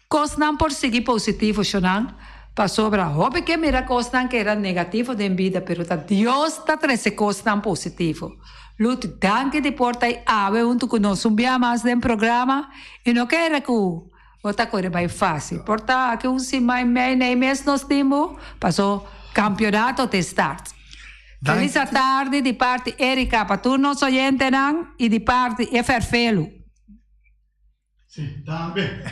Speaker 2: Kosnan por sigui positivo shonan, pasobra hopi ke mira kosnan ke era negativo den bida pero ta Dios ta trese kosnan positivo. Lut danki di por ta awe huntu ku nos un bia mas den programa i no kere ku bo ta kore bai fásil. Por ta aki un siman i mei nei mes nos tin bo paso kampionato te start. Felis atardi di parti Erika pa tur nos oyentenan i di parti e Ferfelu.
Speaker 9: Sí, tambe.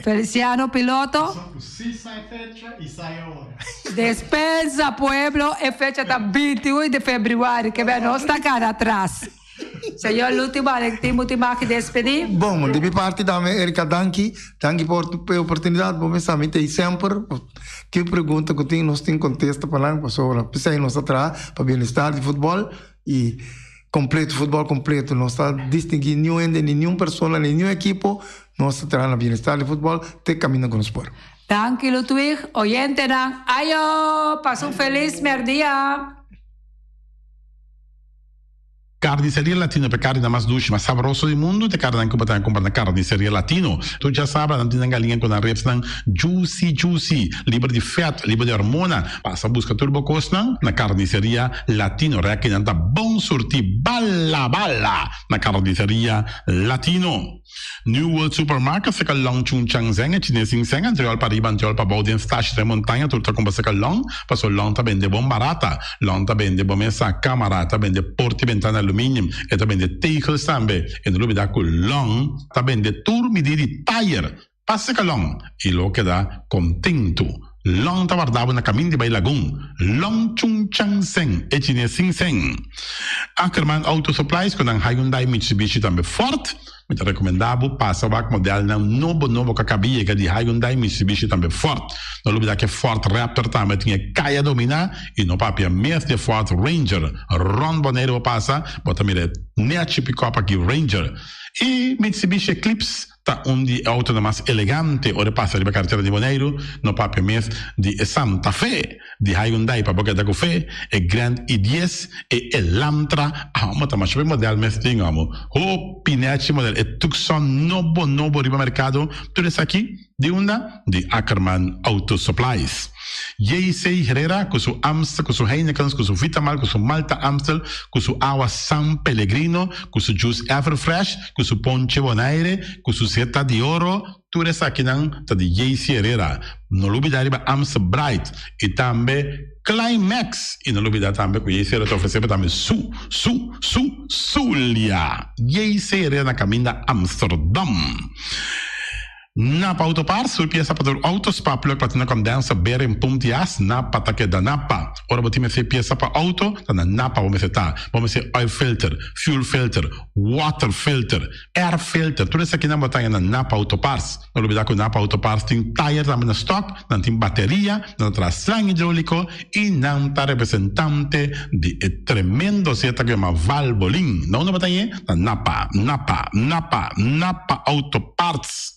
Speaker 2: Feliciano Piloto.
Speaker 9: Paso cu sí sa e fecha y sa e ora.
Speaker 2: Despensa pueblo, e fecha ta 21 di februari, ke bia nos ta cara atras. Señor Luti Valentin bo tin maki despedi?
Speaker 4: Bon, di mi parti tambe Erika danki, danki por e oportunidad, bo mester mi ta ei semper, ke pregunta cu tin nos tin contesta pa nan pasobra pesey nos ta traha pa bienestar di futbol y Completo, futbol completo. No ta distinguí niun hende, ni niun persona, ni niun ekipo. Nos ta traha na bienestar di futbol te kaminda ku nos por.
Speaker 2: Danki Ludwig. Oyentenan, ayo! Pasa un felis merdia!
Speaker 10: Carniceria Latino p'e carninan mas dushi, mas sabroso di mundu, t'e carninan cu bo ta cumpra na Carniceria Latino. Tur djasabra nan tin nan galiña cu nan ribsnan juicy juicy, liber di vet, liber di hormona. Pasa busca tur bo cosnan na Carniceria Latino. Rekinan ta bon surti bala bala na Carniceria Latino. New World Supermarket seka long Chung Chang Zeng e chines sin seng antriol pa riba antriol pa bou den stashi den montaña tur ta cumpra seka long paso long ta bende bon barata. Long ta bende bo mesa, camara, ta bende porta y bentana aluminium, e ta bende tegels tambe. E no lubida cu long ta bende tur midi di tayer. Pasa ka Long y lo keda contento. Long ta warda bo na camin di bay Lagun. Long Chung Chang Seng, e chines sin seng. Ackerman Auto Supplies cu nan Hyundai, Mitsubishi tambe Ford. Mi ta recomenda bo pasa wak modelnan nobo nobo cu a caba yega di Hyundai, Mitsubishi tambe Ford. No lubida cu e Ford Raptor tambe tin e caya domina y no papia mes di e Ford Ranger. Rond Bonaire bo pasa, bo ta mira e nechi pick-up aki Ranger. Y Mitsubishi Eclipse. Ta un di e autonan mas elegante ora e pasa riba karetera di Boneiru, no papia mes di e Santa Fe, di Hyundai pa bo keda ku fe, e Grand i dies, e Elantra, amo ta masha hopi model mes tin amo, hopi nechi model, e Tucson nobo nobo riba merkado, tur esaki di unda? Di Ackerman Auto Supplies. JC Herrera ku su Amstel, ku su Heinekens, ku su Vitamal, ku su Malta Amstel, ku su awa San Pellegrino, ku su juice Everfresh, ku su ponche Bonaire, ku su seta di oro, tur esakinan ta di JC Herrera. No lubida riba Amstel Bright i tambe Climax. I no lubida tambe ku JC Herrera ta ofresé bo tambe su, su, su, Zulia. JC Herrera na kaminda Amsterdam. Napa Auto Parts, tur piesa pa tur auto, spark plug, platina condenser, bearing, pump di as, Napa ta keda Napa. Ora bo tin mester piesa pa auto, ta na Napa bo mester ta. Bo mester oil filter, fuel filter, water filter, air filter, tur esakinan bo ta haña na Napa Auto Parts. No lubida ku Napa Auto Parts tin tayer tambe na stock, nan tin bateria, nan ta traha slang hidrolico y nan ta representante di e tremendo zeta ku yama Valvoline. Na unda bo ta hañ'e? Na Napa, Napa, Napa, Napa Auto Parts.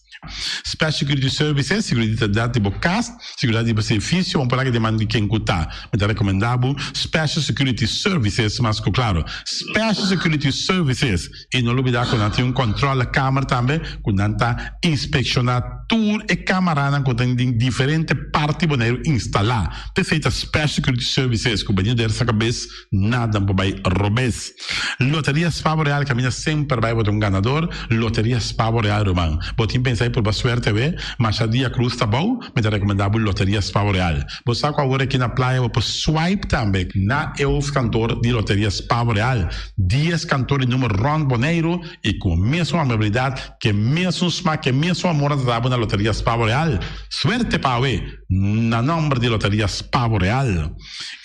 Speaker 10: Special Security Services, Seguridat di bo kas, seguridat di bo servisio, bo por laga den man di ken ku ta. Mi ta rekomendá bo Special Security Services mas ku klaro. Special Security Services i no lubidá ku nan tin un kòntròle kamer tambe ku nan ta inspekshoná tur e kamaranan ku tin den diferente parti Boneiru instalá. P'esei ta Special Security Services ku bini der sa kabes Nada por bai robes. Loteria Spavo Real caminda semper bai bo ta un ganador. Loteria Spavo Real ruman. Bo tin pensa. purba suerte awe, masha dia krus ta bou, mi ta rekomendá bo Loteria Spavo Real. Bo sa ku awor aki na playa bo por swipe tambe na e hoofdkantoor di Loteria Spavo Real. Dies kantoor di number rònt Boneiru i ku mesun amabilidat, ku e mesun smak, ku e mesun amor nan ta da bo na Loteria Spavo Real. Suerte pa awe na nòmber di Loteria Spavo Real.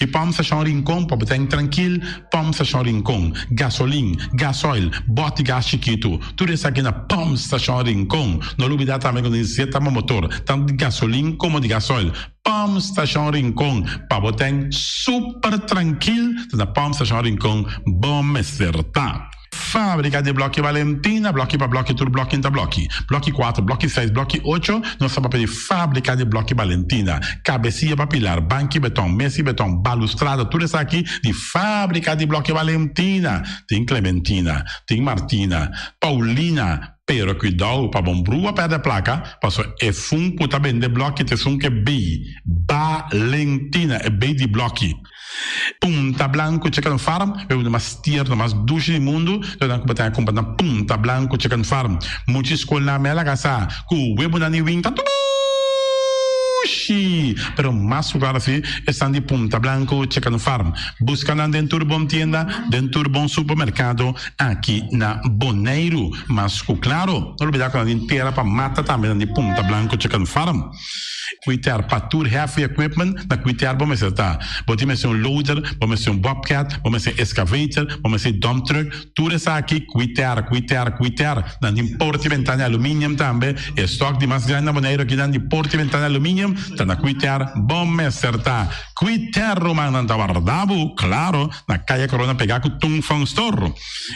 Speaker 10: I Pump Station Rincon pa bo ta trankil, Pump Station Rincon, gasolin, gasoil, bòt di gas chikitu, tur esaki na Pump Station Rincon. No lubidá tambe ku nos zeta bo motor, tantu di gasolin komo di gasoil. Pump Station Rincon, pa bo ta super trankil, ta na Pump Station Rincon bo mester ta. Fábrika di Blòki Valentina, blòki pa blòki tur blòki ta blòki. Blòki kuater, blòki seis, blòki ocho, nos ta papia di Fábrika di Blòki Valentina. Kabesia pa pilar, banki beton, mesi beton, balustrada, tur esaki di Fábrika di Blòki Valentina. Tin Clementina, tin Martina, Paulina, pero kuidou pa bon brua pèrdè plaka, paso e fun ku ta bende blòki ta esun ku e bei Valentina, e bei di blòki. Punta Blanco Chicken Farm, e uno mas tierno, mas dushi di mundu, lo nan ku bo ta kumpra na Punta Blanco Chicken Farm. Mucha skolnan me a laga sa ku webunan di win ta dushi, pero mas ku klaro si esnan di Punta Blanco Chicken Farm. Buska nan den tur bon tienda, den tur bon supermerkado aki na Boneiru. Mas ku klaro, no lubida ku nan tin tera pa mata tambe nan di Punta Blanco Chicken Farm. Kuiter pa tur heavy equipment na kuiter bo mester ta. Bo tin mester un loader, bo mester un bobcat, bo mester excavator, bo mester dump truck, tur esaki kuiter, kuiter, kuiter. Nan tin porta y bentana di aluminium tambe. E stock di mas grandi na Boneiru akinan di porta y bentana di aluminium ta na kuiter bo mester ta. Kuiter ruman nan ta warda bo, claro, na Kaya Corona pega ku Tung Fong Store.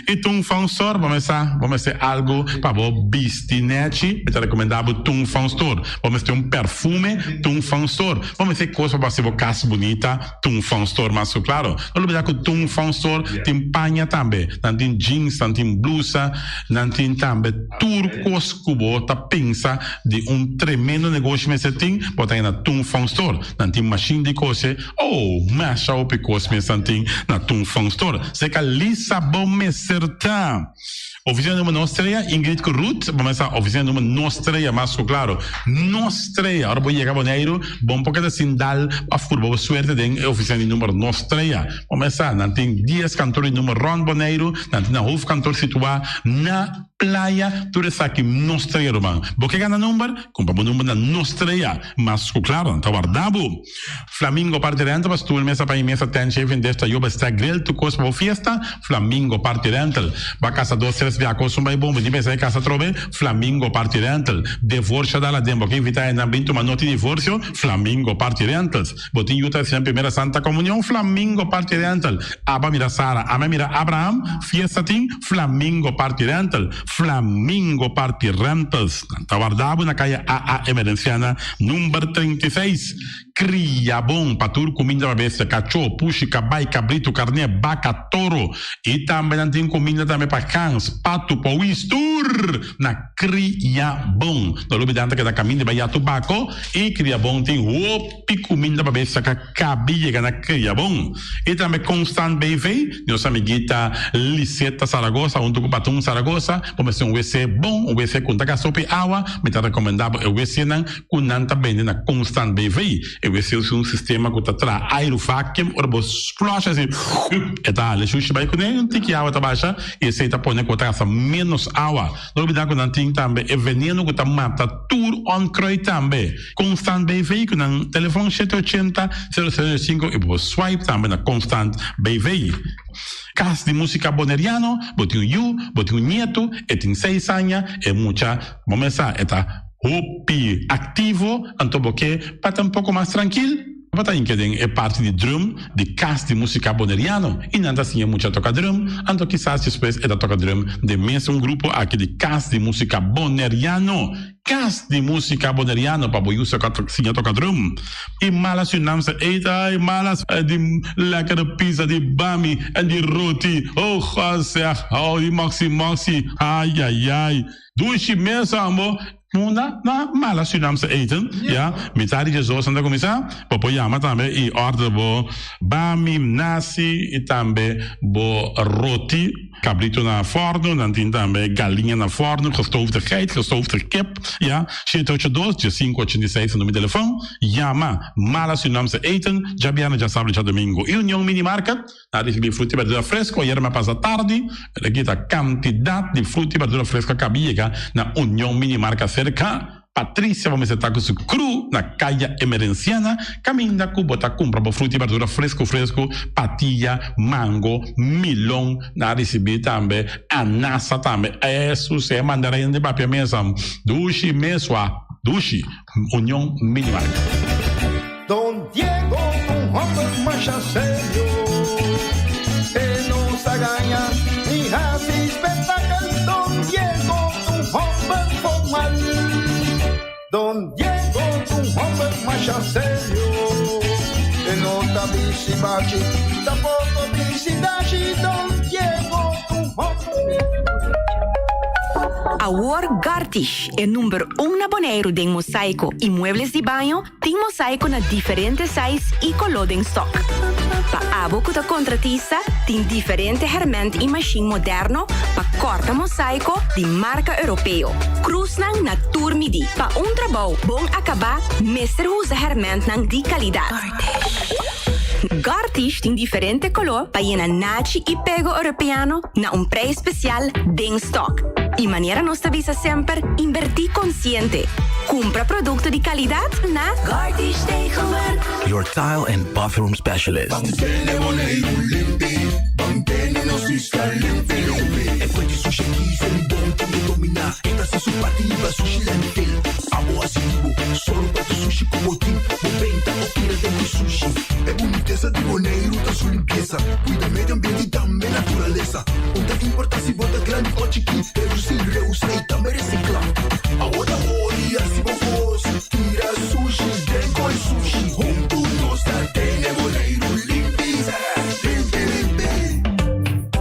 Speaker 10: I Tung Fong Store bo mester bo mester algu pa bo bisti nechi, mi ta rekomendá bo Tung Fong Store. Bo mester un perfume, Tung Fong Store. Bo mester kos pa bo hasi bo kas bunita, Tung Fong Store mas ku klaro. No lubidá ku Tung Fong Store tin paña tambe. Nan tin jeans, nan tin blusa, nan tin tambe tur kos ku bo ta pensa di un tremendo negoshi mester tin, bo ta haña na Tung Fong Store. Nan tin mashin di kose. Oh, masha hopi kos mes nan tin na Tung Fong Store. Seka Lisa bo mester ta. Oficina numero nos trea, Ingrid ku Ruth, bo mester oficina numero nos trea, mas ku klaro. Nos trea. Ora bo yega Boneiru, bo no por keda sin dal pa furba bo suerte den e oficina di numero nos trea. Bo mester sa, nan tin dies kantor di numero rond Boneiru, nan tin nan hoofdkantoor situa na Playa, tur esaki nos trea ruman. Bo ke gana number? Kumpra bo number na nos trea. Mas ku klaro, nan ta warda bo. Flamingo Party Rental pa stoel, mesa pa mesa, tent, chafing dish, tayo, bestek, grill, tur kos pa bo fiesta. Flamingo Party Rental. Bo a kasa dos, tres bia kos un bai bon, bo tin pensa di kasa atrobe? Flamingo Party Rental. Devorsio dal aden, bo ke invita hendenan bin tuma noti divorsio? Flamingo Party Rentals. Bo tin yu ta hasi nan primera Santa Comunion? Flamingo Party Rental. Aba mira Sara, ame mira Abraham, fiesta tin? Flamingo Party Rental. Flamingo Party Rentals. Nan ta warda bo na kaya AA Emerenciana number 36. Kria bon pa tur kuminda pa bestia, kachó, pushi, kabai, kabritu, karné, baka, toro. I tambe nan tin kuminda tambe pa gans, patu, powis, tur na Kria bon. No lubida nan ta keda kaminda bai ya tobako i kria bon tin hopi kuminda pa bestia ka kabi yega na kria bon. I tambe Constant BV, nos amiguita Liseta Zaragoza huntu ku Patun Zaragoza, bo mester un wc bon, un wc ku no ta gasta hopi awa, mi ta rekomenda bo e wcnan ku nan ta bende na Constant BV. E wc usa un sistema ku ta traha airu vacuum, ora bo flush asi e ta hala e shushi bai kuné, un tiki awa ta basha i esei ta pone ku bo ta gasta ménos awa. No olbida ku nan tin tambe e veneno ku ta mata tur onkruid tambe. Constant BV ku nan telefon shete ochenta, sero sero sinku i bo por swipe tambe na Constant BV. Kas di Musika Boneriano, bo tin un yu, bo tin un nietu, e tin seis aña, e mucha bo mesa e ta hopi aktivo, anto bo ke pa ta un poko mas trankil? Bo ta hinka den e parti di drum di Kas di Musika Boneriano i nan ta siña mucha toka drum, anto kisas despues e ta toka drum den mesun grupo aki di Kas di Musika Boneriano. Kas di Musika Boneriano pa bo yu siña toka drum. I mala Surinaamse eten, ai mala di lekkere pizza, di bami en di roti, oh God zeg, oh di moksi moksi, ai ai ai. Dushi mes ambo. Munda na mala Surinaamse eten, ya. Mitad di djesdos nan ta kuminsá. Bo por yama tambe i order bo bami, nasi i tambe bo roti. Cabrito na forno, nan tin tambe galiña na forno, gestoofde geit, gestoofde kip, ya. 782 1586 ta numero di telefon. Yama Mala Surinaamse Eten, djabièrnè, djasabra i djadomingo. I Union Mini Market, nan a ricibi fruta i berdura fresco ayera mi a pasa tardi, pero aki ta cantidad di fruta i berdura fresco a caba yega na Union Mini Market cerca. Patricia bo mester ta ku su kru na Kaya Emerenciana kaminda ku bo ta kumpra bo fruta i berdura fresku fresku, patia, mango, milon, nan a risibí tambe anasa tambe. Esus e mandarin di papia mesa dushi mesua dushi Union Mini Market.
Speaker 1: Don Diego un homber masha serio E no sa gaña ni hasi spektakel Don Diego un homber formal Don Diego un homber masha serio E no ta bishi bachi tampoco bishi dashi Don Diego un homber.
Speaker 11: Awor Gartish, e number un na Boneiru den mosaiko i muebles di baño, Tin mosaico na diferente size y coló den stock. Pa abo cu ta contratista, tin diferente herment y machine moderno pa corta mosaico di marca Europeo. Cruznan na tur midi. Pa un trabou bon acaba, mester usa hermentnan di calidad. Gartish tin diferente coló pa yena nachi y pego Europeano na un prijs special den stock. Y manera nos ta bisa semper, inverti consciente. Cumpra producto di calidad na Gartish Tegelwerk.
Speaker 12: Your tile and bathroom specialist.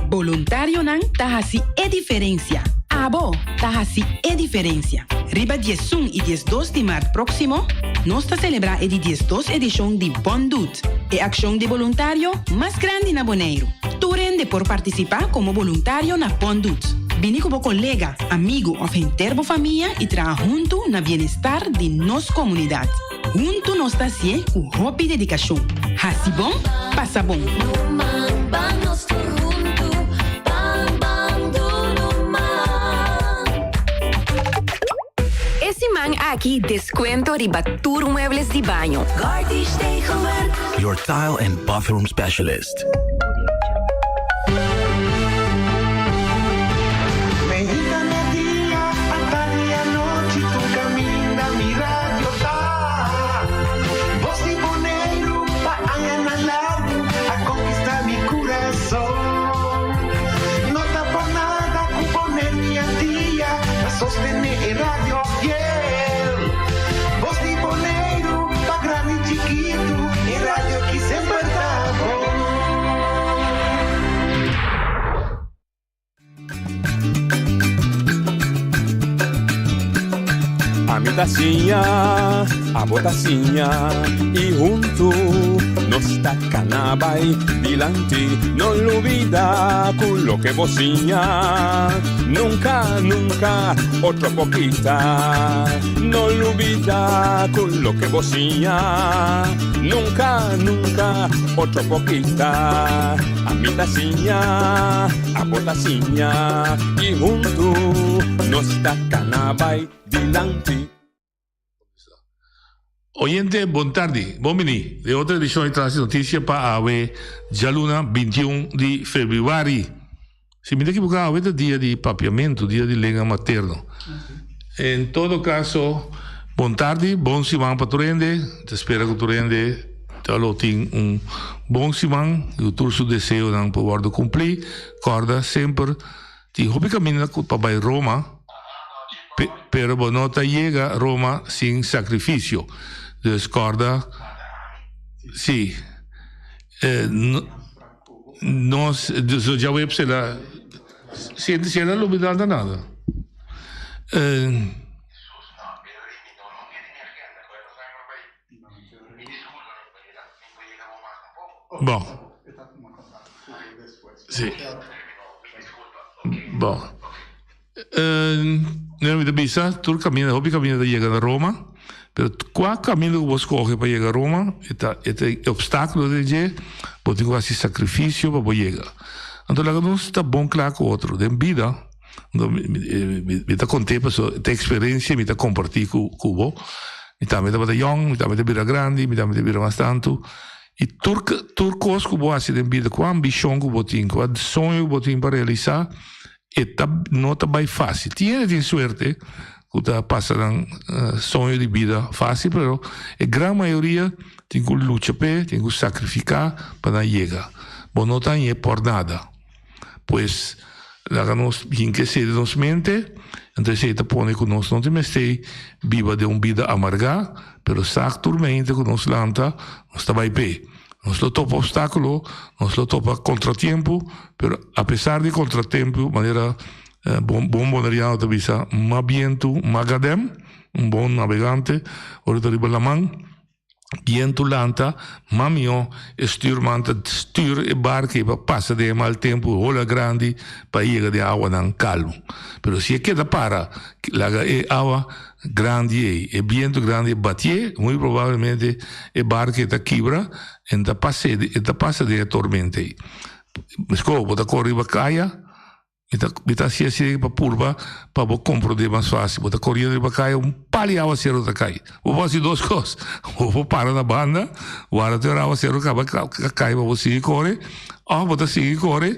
Speaker 13: Boluntarionan ta hasi e diferensia. Abo ta hasi e diferensia. Riba 11 i 12 di mart próksimo, nos ta selebrá e di 12 edishon di Bon Doet, e akshon di boluntario mas grandi na Boneiru. Tur hende por partisipá komo boluntario na Bon Doet. Bini ku bo kolega, amigu òf henter bo famia i traha huntu na bienestar di nos komunidat. Huntu nos ta hasié ku hopi dedikashon. Hasi bon, pasa bon!
Speaker 11: E siman aki descuento riba tur muebles di baño.
Speaker 12: Your tile and bathroom specialist.
Speaker 3: Ami ta siña, abo ta siña i huntu nos ta kana bai dilanti. No lubida ku loke bo siña nunka, nunka otro por kita. No lubida ku loke bo siña nunka, nunka otro por kita. Ami ta siña, abo ta siña i huntu nos ta kana bai dilanti.
Speaker 14: Oyente bon tardi, bon bini den otro edicion di Trans Noticia pa awe djaluna 21 di februari. Si mi ta ekiboca awe ta dia di papiamento, dia di lenga materno. En todo caso, bon tardi, bon siman pa tur hende. Ta spera cu tur hende ta lo tin un bon siman y cu tur su deseonan por wordo cumpli. Corda semper tin hopi caminda pa bay Roma, pero bo no ta yega Roma sin sacrificio. Dus corda, si, nos, dus djaweps el a, si el a lubida ta nada. Bon. Si. Bon. Uh, mi ta bisa, tur kaminda, hopi kaminda ta yega na Roma, pero kua kaminda ku bo skohe pa yega Roma, e ta, e ta e obstákulo den dje, bo tin ku hasi sakrifisio pa bo yega. Anto laga nos ta bon kla ku otro, den bida, anto mi, mi, mi ta kont'é paso ta eksperensia mi ta kompartí ku, ku bo, mi tambe tabata yòn, mi tambe ta bira grandi, mi tambe ta bira mas tantu, i tur, tur kos ku bo hasi den bida, kua ambishon ku bo tin, kua soño ku bo tin pa realisá, E ta no ta bai fácil. Tin hende tin suerte ku ta pasa nan soño di bida fácil, pero e gran mayoria tin ku lucha p'e, tin ku sakrifiká pa nan yega. Bo no ta hañ'é por nada. Pues, laga nos hinka esei den nos mente, anto esei ta pone ku nos no tin mester biba den un bida amargá, pero sa tur mente ku nos lanta, nos ta bai p'e. Nos lo topa obstáculo, nos lo topa contratiempo, pero a pesar di contratiempo, manera bon bon boneriano ta bisa, ma bientu, ma gadem, un bon navegante, ora ta riba laman, bientu lanta, ma mihó e stuurman ta stuur e barca ei pa pasa den e mal tempu, hola grandi, pa e yega den awanan calmo. Pero si e keda para, laga e awa grandi ei, e bientu grandi e batié, muy probablemente e barca ei ta kibra en ta pas'é, e ta pasa den e tormenta ei. Mesko, bo ta kore riba kaya, mi ta mi ta hasi asina pa purba pa bo komprondé mas fásil. Bo ta koriendo riba kaya, un pal di awaseru ta kai. Bo por hasi dos kos, bo por para na banda, warda te ora awaseru kaba kai pa bo sigui kore, òf bo ta sigui kore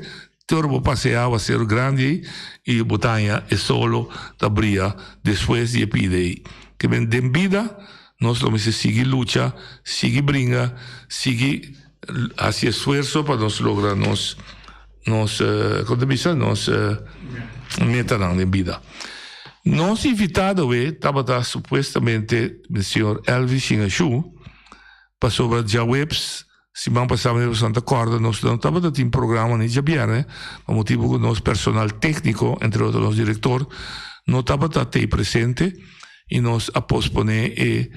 Speaker 14: Te ora bo pasea awaseru grandi ei i bo ta haña e solo ta bria despues di e pida ei. Ke men den bida nos lo mester sigui lucha, sigui bringa, sigui hasi esfuerso pa nos logra nos nos kon ta bisa nos metanan den bida. Nos invitado awe tabata supuestamente señor Elvis Shingashu pasobra djaweps Siman pasá manera boso ta kòrda nos no tabata tin programa ni djabièrnè pa motibu ku nos personal tékniko, entre otro nos direktor, no tabata tei presente i nos a posponé e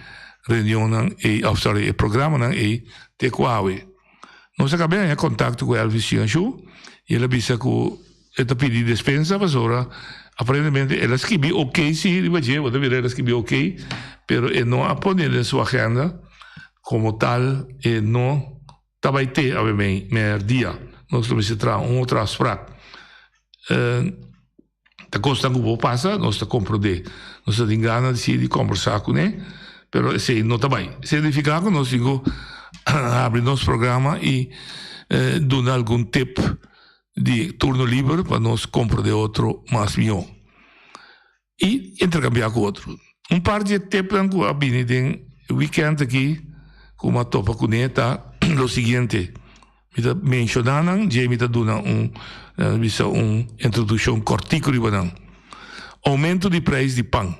Speaker 14: reunionnan ei òf sòri e programanan ei te ku awe. Nos a kab'é haña kontakto ku Elvis Shingashu i el a bisa ku e ta pidi despensa pasobra aparentemente el a skibi okey sí riba dje, bo ta mira el a skibi okey pero e no a pone den su agenda. Komo tal e no ta bai te awe mèrdia. Nos lo mester traha un otro afsprak. Ta kosnan ku por pasa, nos ta komprondé. Nos ta tin gana di sigui di kombersá kuné, pero esei no ta bai. Esei nifiká ku nos tin ku habri nos programa i duna algun tip di turno liber pa nos komprondé otro mas mihó. I interkambiá ku otro. Un par di e tepnan ku a bini den e wikènt akí ku mi a topa kuné ta lo siguiente. Mi ta menshoná nan, djei mi ta duna un, bisa un introdukshon kòrtiku riba nan. Oumento di preis di pan.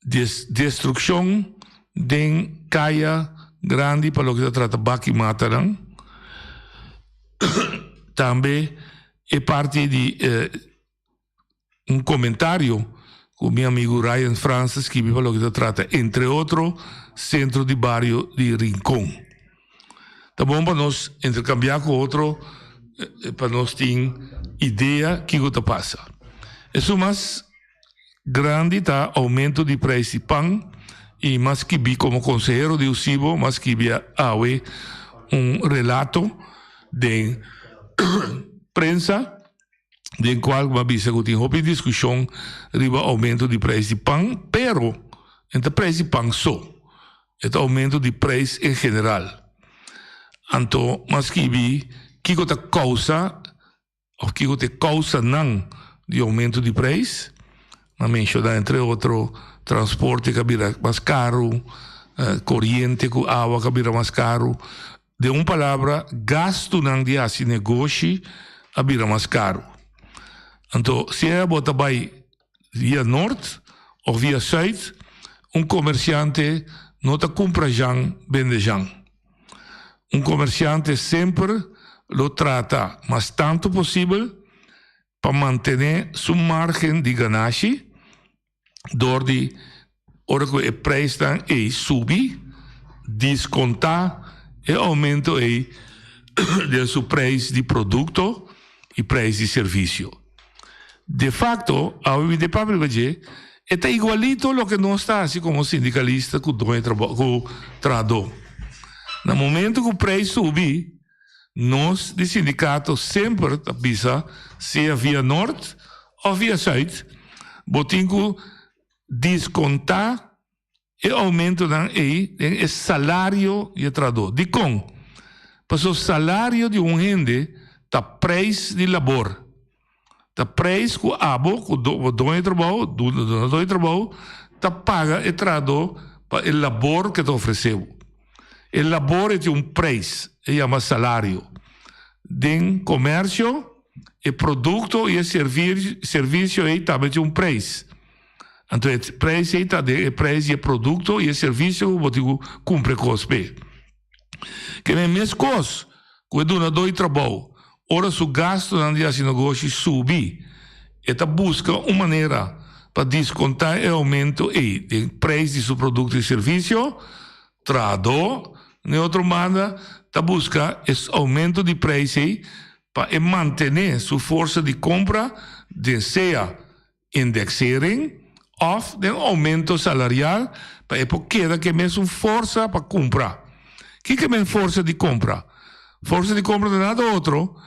Speaker 14: Destrukshon den kaya grandi pa loke ta trata baki matanan. Tambe e parti di un komentario ku mi amigu Ryan Frans a skibi pa loke ta trata entre otro sentro di bario di Rincon. Ta bon pa nos interkambiá ku otro pa nos tin idea kiko ta pasa. Esun mas grandi ta oumento di preis di pan i mas skibi komo konsehero di USIBO mas skibi awe un relato den prensa den cual bo a bisa cu tin hopi discusion riba aumento di prijs di pan, pero e ta prijs di pan so, e ta aumento di prijs en general. Anto m'a skibi kico ta causa of kico ta e causanan di aumento di prijs, m'a menciona entre otro transporte cu a bira mas caro, coriente cu awa cu a bira mas caro, Den un palabra, gastunan di hasi negoshi a bira mas karu. Anto, sea bo ta bai via nort òf via sùit, un komersiante no ta kumpra jan bende jan. Un komersiante semper lo trata mas tantu posibel pa mantené su márgen di ganashi dor di ora ku e preisnan ei subi, diskontá e oumento ei den su preis di produkto. i preis di servisio. De facto, awe mi ta papia riba dje, e ta igualito loke nos ta hasi komo sindikalista ku doño trabou ku trahadó. Na momento ku preis subi, nos di sindikato semper ta bisa sea via nort òf via sùit, bo tin ku diskontá E oumentonan ei den e salario di e trahadó. Dikon? Pasobra salario di un hende ta preis di labor. Ta preis ku abo, ku bo doño di trabou, dunadó di trabou, ta paga e trahadó pa e labor ku e ta ofresé bo. E labor e tin un preis, e yama salario. Den komersio, e produkto i e servisio ei tambe tin un preis. Anto e prijs ei ta den e prijs di e produkto i e servisio ku bo tin ku kumpra e kos p'e. Kende meskos ku e dunadó di trabou, ora su gastunan di hasi negoshi subi, e ta buska un manera pa diskontá e oumento ei den prijs di su produkto i servisio, trahadó, n'e otro banda, ta buska e oumento di prijs ei pa e mantené su forsa di kompra den sea Indexering òf den oumento salarial pa e por keda ku e mesun forsa pa kumpra. Kiko e men forsa di kompra? Forsa di kompra ta nada otro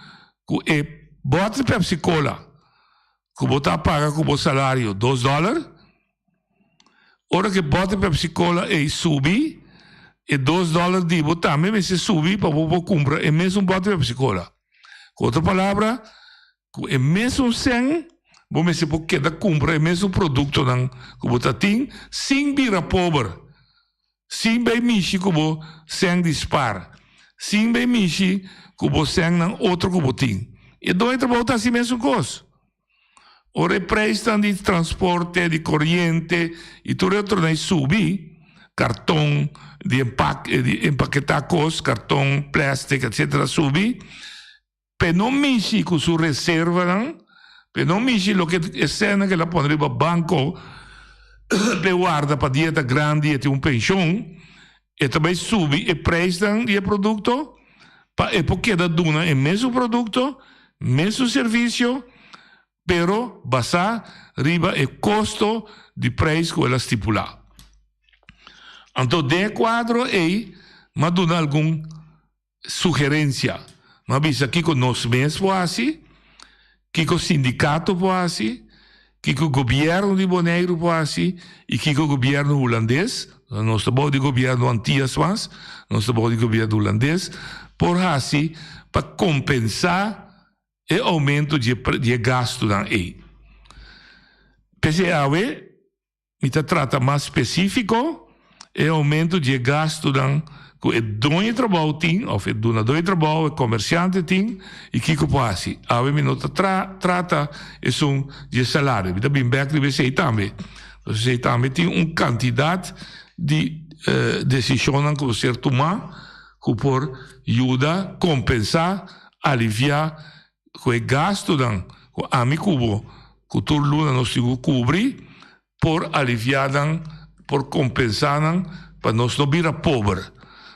Speaker 14: ku e bòter di Pepsi Cola ku bo ta paga ku bo salario dos dòler. Ora ku e bòter di Pepsi Cola ei subi, e dos dòler di bo tambe mester subi pa bo por kumpra e mesun bòter di Pepsi Cola. Ku otro palabra, Ku e mesun sèn bo mester por keda kumpra e mesun produktonan ku bo ta tin sin bira pober, sin bai mishi ku bo sèn di spar, sin bai mishi ku bo sènnan otro ku bo tin. E doño trabou ta hasi mesun kos. Ora e preisnan di transporte, di koriente i tur e otronan ei subi, karton di empaketá kos, karton, plèstik, etsetera subi, P'e no mishi ku su reservanan, p'e no mishi loke e sènnan ku el a pone riba banko p'e warda pa dia ta grandi e tin un penshon, e ta bai subi e preisnan di e produkto pa e por keda duna e mesun produkto, mesun servisio, pero basá riba e kosto di preis ku el a stipulá. Anto den e kuadro ei m'a duna algun. Sugerencia, No a bisa kiko nos mes por haci, kiko sindicato por haci, kiko gobierno di Boneiru por haci y kiko gobierno Hulandes, nos ta bou di gobierno Antillas mas, nos ta bou di gobierno Hulandes, por haci pa compensa e aumento di e gastonan ey. P'esey awe. Mi ta trata mas spesífiko e oumento di e gastunan ku e doño di trabou tin òf e dunadó di trabou, e komersiante tin i kiko por hasi. Awe mi no ta trata esun di e salario. Mi ta bin bèk riba esei tambe. Pasobra esei tambe tin un kantidat di desishonnan ku ser tumá ku por yuda kompensá, aliviá Ku e gastunan ku ami ku bo ku tur luna nos tin ku kubri por aliviá nan, por kompensá nan pa nos no bira pober.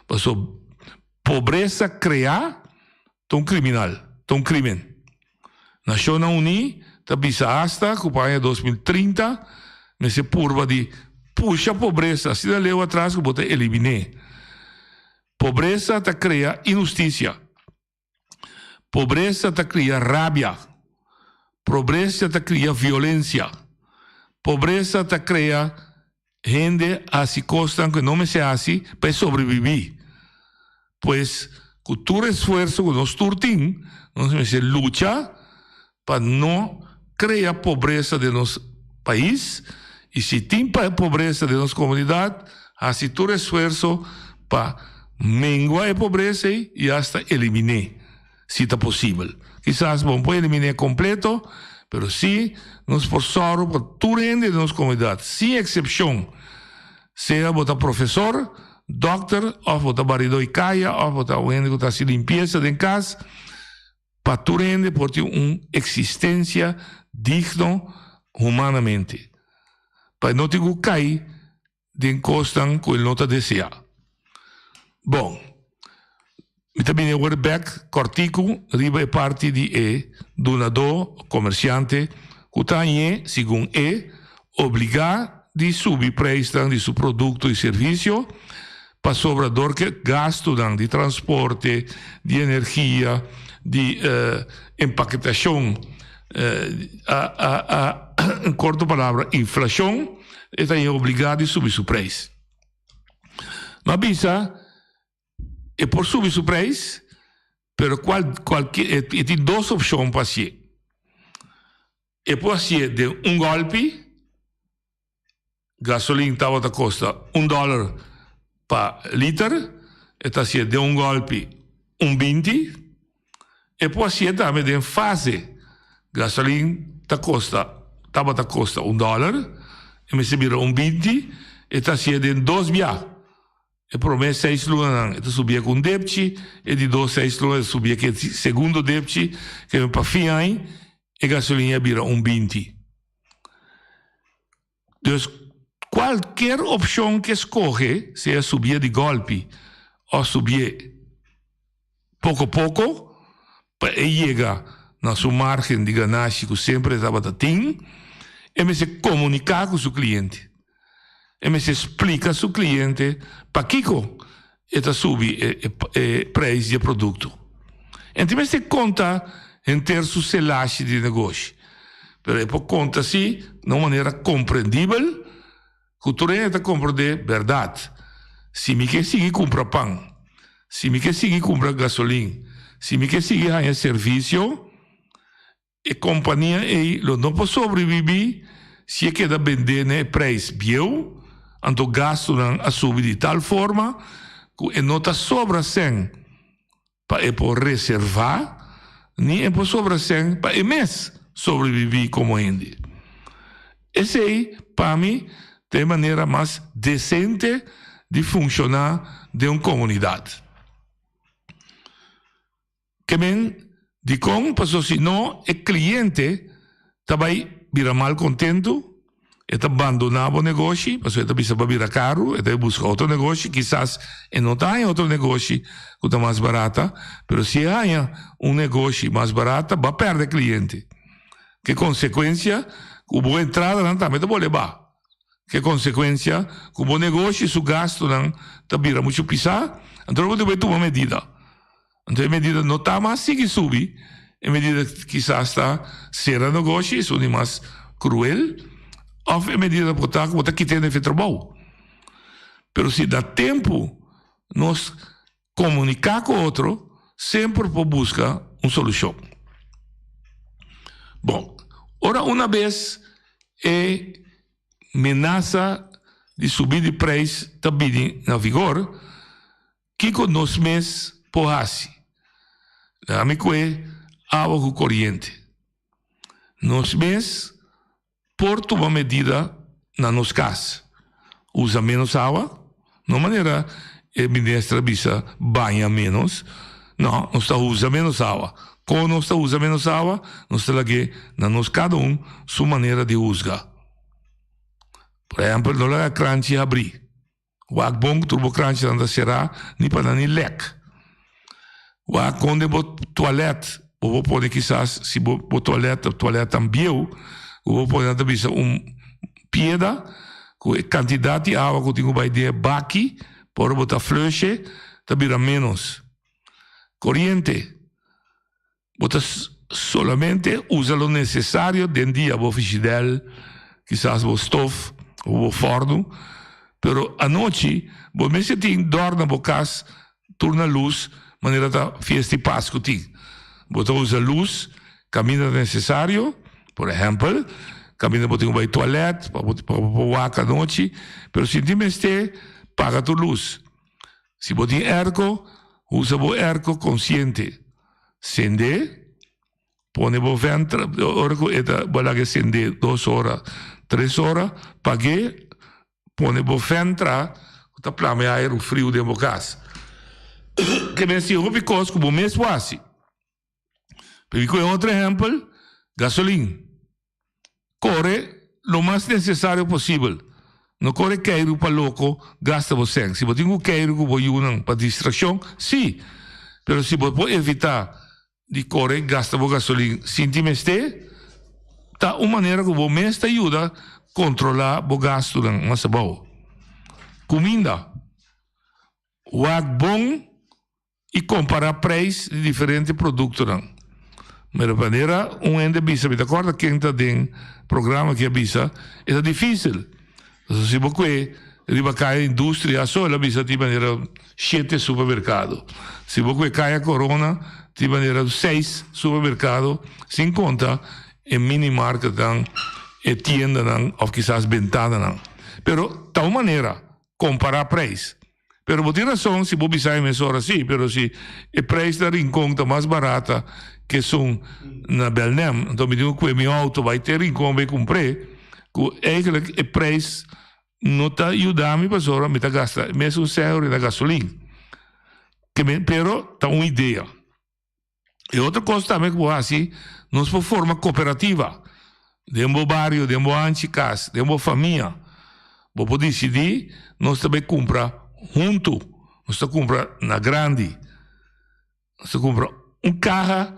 Speaker 14: Pasobra pobresa kreá ta un kriminal, ta un krimen. Nashonnan Uní ta bisa asta ku pa aña 2030 mester purba di pusha pobresa asina leu atras ku bo ta elimin'é. Pobresa ta krea inhustisia. Pobresa ta kria rabia. Pobresa ta kria violensia. Pobresa ta krea hende hasi kosnan ku e no mester hasi pa e sobrebibí. Pues, ku tur esfuerso ku nos tur tin, nos mester lucha pa no krea pobresa den nos pais i si tin pobresa den nos komunidat hasi tur esfuerso pa mengua e pobresa ei i asta elimin'é si ta posibel. Kisas bo no por elimin'é kompleto pero si nos por sòru pa tur hende den nos komunidat sin eksepshon sea bo ta profesor, dòkter òf bo ta baridó di kaya òf bo ta un hende ku ta hasi limpiesa den kas. Pa tur hende por tin un eksistensia digno humanamente. Pa e no tin ku kai den kosnan ku el no ta deseá. Bon, Mi ta bini awor bek kòrtiku riba e parti di e dunadó, komersiante, ku ta hañ'é, segun e, obligá di subi preisnan di su produkto i servisio pasobra dor ku e gastunan di transporte, di energia, di empaketashon a a a en korto palabra inflashon, e ta hañ'é obligá di subi su preis. Mi a bisa. E por subi su prijs, pero cual cualke e tin dos opcion pa hacié. E por hacié den un golpi, gasolin tabata costa un dollar pa liter, e ta hacié den un golpi un binti. E por hacié tambe den fase, gasolin ta costa tabata costa un dollar, e mester bira un binti, e ta hacié den dos bia. E promé seis lunanan e ta subia ku un depchi, e di dos seis luna e ta subia ku e segundo depchi, keme pa fin aña e gasolin a bira un 20. Dus kualker opshon ku e skohe, sea subia di gòlpi òf subié poko poko, pa e yega na su márgen di ganashi ku semper e tabata tin, e mester komuniká ku su kliente. E mester splika su kliente pakiko e ta subi e preis di e produkto. E no tin mester konta henter su selashi di negoshi, pero e por konta si na un manera komprendibel ku tur hende ta komprendé bèrdat. Si mi ke sigui kumpra pan, si mi ke sigui kumpra gasolin, si mi ke sigui haña servisio, E kompania ei lo no por sobrebibí si e keda bendé na e preis bieu, anto gastunan a subi di tal forma ku e no ta sobra sèn pa e por reservá ni e por sobra sèn pa e mes sobrebibí komo hende. Esei, pa mi, ta e manera mas desente di funshoná den un komunidat. Ke men dikon? Pasobra si no e kliente ta bai bira mal kontentu, e ta bandoná bo negoshi pasobra e ta bisa bo a bira karu, e ta bai buska otro negoshi, kisas e no ta haña otro negoshi ku ta mas barata, pero si e haña un negoshi mas barata bo a pèrdè kliente. Ke konsekuensia ku bo entradanan tambe ta bolbe baha. Ke konsekuensia ku bo negoshi su gastunan ta bira muchu pisá, anto bo ta bai tuma medida. Anto e medida no ta mas sigui subi, e medida kisas ta sera negoshi, esun di mas kruel, òf e medida por ta ku bo ta kita hende for trabou. Pero si na tempu nos komuniká ku otro, semper por buska un solushon. Bon, ora una bes e menasa di subi di preis ta bini na vigor, Kiko nos mes por hasi? Laga mi kue awa ku koriente. Nos mes por tuma medida na nos kas. Usa ménos awa, no manera e minister a bisa baña ménos. No, nos ta usa ménos awa. Kon nos ta usa ménos awa? Nos ta lag'é na nos kada un su manera di husga. Por ehèmpel, no laga kranchi habrí. Wak bon ku tur bo kranchinan ta será, ni pa nan ni lèk. Wak kon den bo tualèt, bo por pone kisas si bo bo tualèt ta tualètnan bieu, bo por pone nan ta bisa un pieda ku e kantidat di awa ku tin ku bai den e baki pa ora bo ta flushe ta bira ménos. Koriente. Bo ta solamente usa lo necesario den dia, bo fishidel, kisas bo stof of bo forno, pero anochi bo mester tin dor na bo cas tur na luz manera ta fiesta di Pascu tin. Bo ta usa luz caminda ta necesario, por ehempel, caminda bo tin cu bay toilet pa bo por wak anochi, pero si tin mester paga tur luz. Si bo tin airco, usa bo airco consciente. Sende, pone bo ventra, ora ku e ta bo laga e sende dos ora, tres ora, pag'é, pone bo ventra ku ta plama e airu friu den bo kas. Ke men si hopi kos ku bo mes por hasi. Pero mi kohe otro ehèmpel, gasolin. Kore lo mas nesesario posibel. No kore keiru pa loko gasta bo sèn. Si bo tin ku keiru ku bo yunan pa distrakshon, sí. Pero si bo por evitá di kore gasta bo gasolin sin tin mester, ta un manera ku bo mes ta yuda kontrolá bo gastunan mas abou. Kuminda. Wak bon i kompará preis di diferente produktonan. Mira manera un hende bisa, mi ta kòrda ken ta den programa aki a bisa, e ta difísil. Pasobra si bo kue riba kaya Industria so el a bisa tin manera shete supermerkado. Si bo kue kaya Corona tin manera seis supermerkado sin konta e mini marketnan, e tiendanan òf kisas bentananan. Pero ta un manera kompará preis. Pero bo tin rason si bo bisa e mesora si, pero si e prijs na Rincon ta mas barata ke esun na Belnem, anto mi tin ku kue mi auto bai te Rincon bai kumpr'é, ku eigenlijk e prijs no ta yuda mi pasobra mi ta gasta mesun sèn na gasolin. Pero ta un idea. E otro kos tambe ku bo hasi, nos por forma kooperativa den bo bario, den bo hanchi kas, den bo famia. Bo por disidí nos ta bai kumpra huntu, nos ta kumpra na grandi, nos ta kumpra un kaha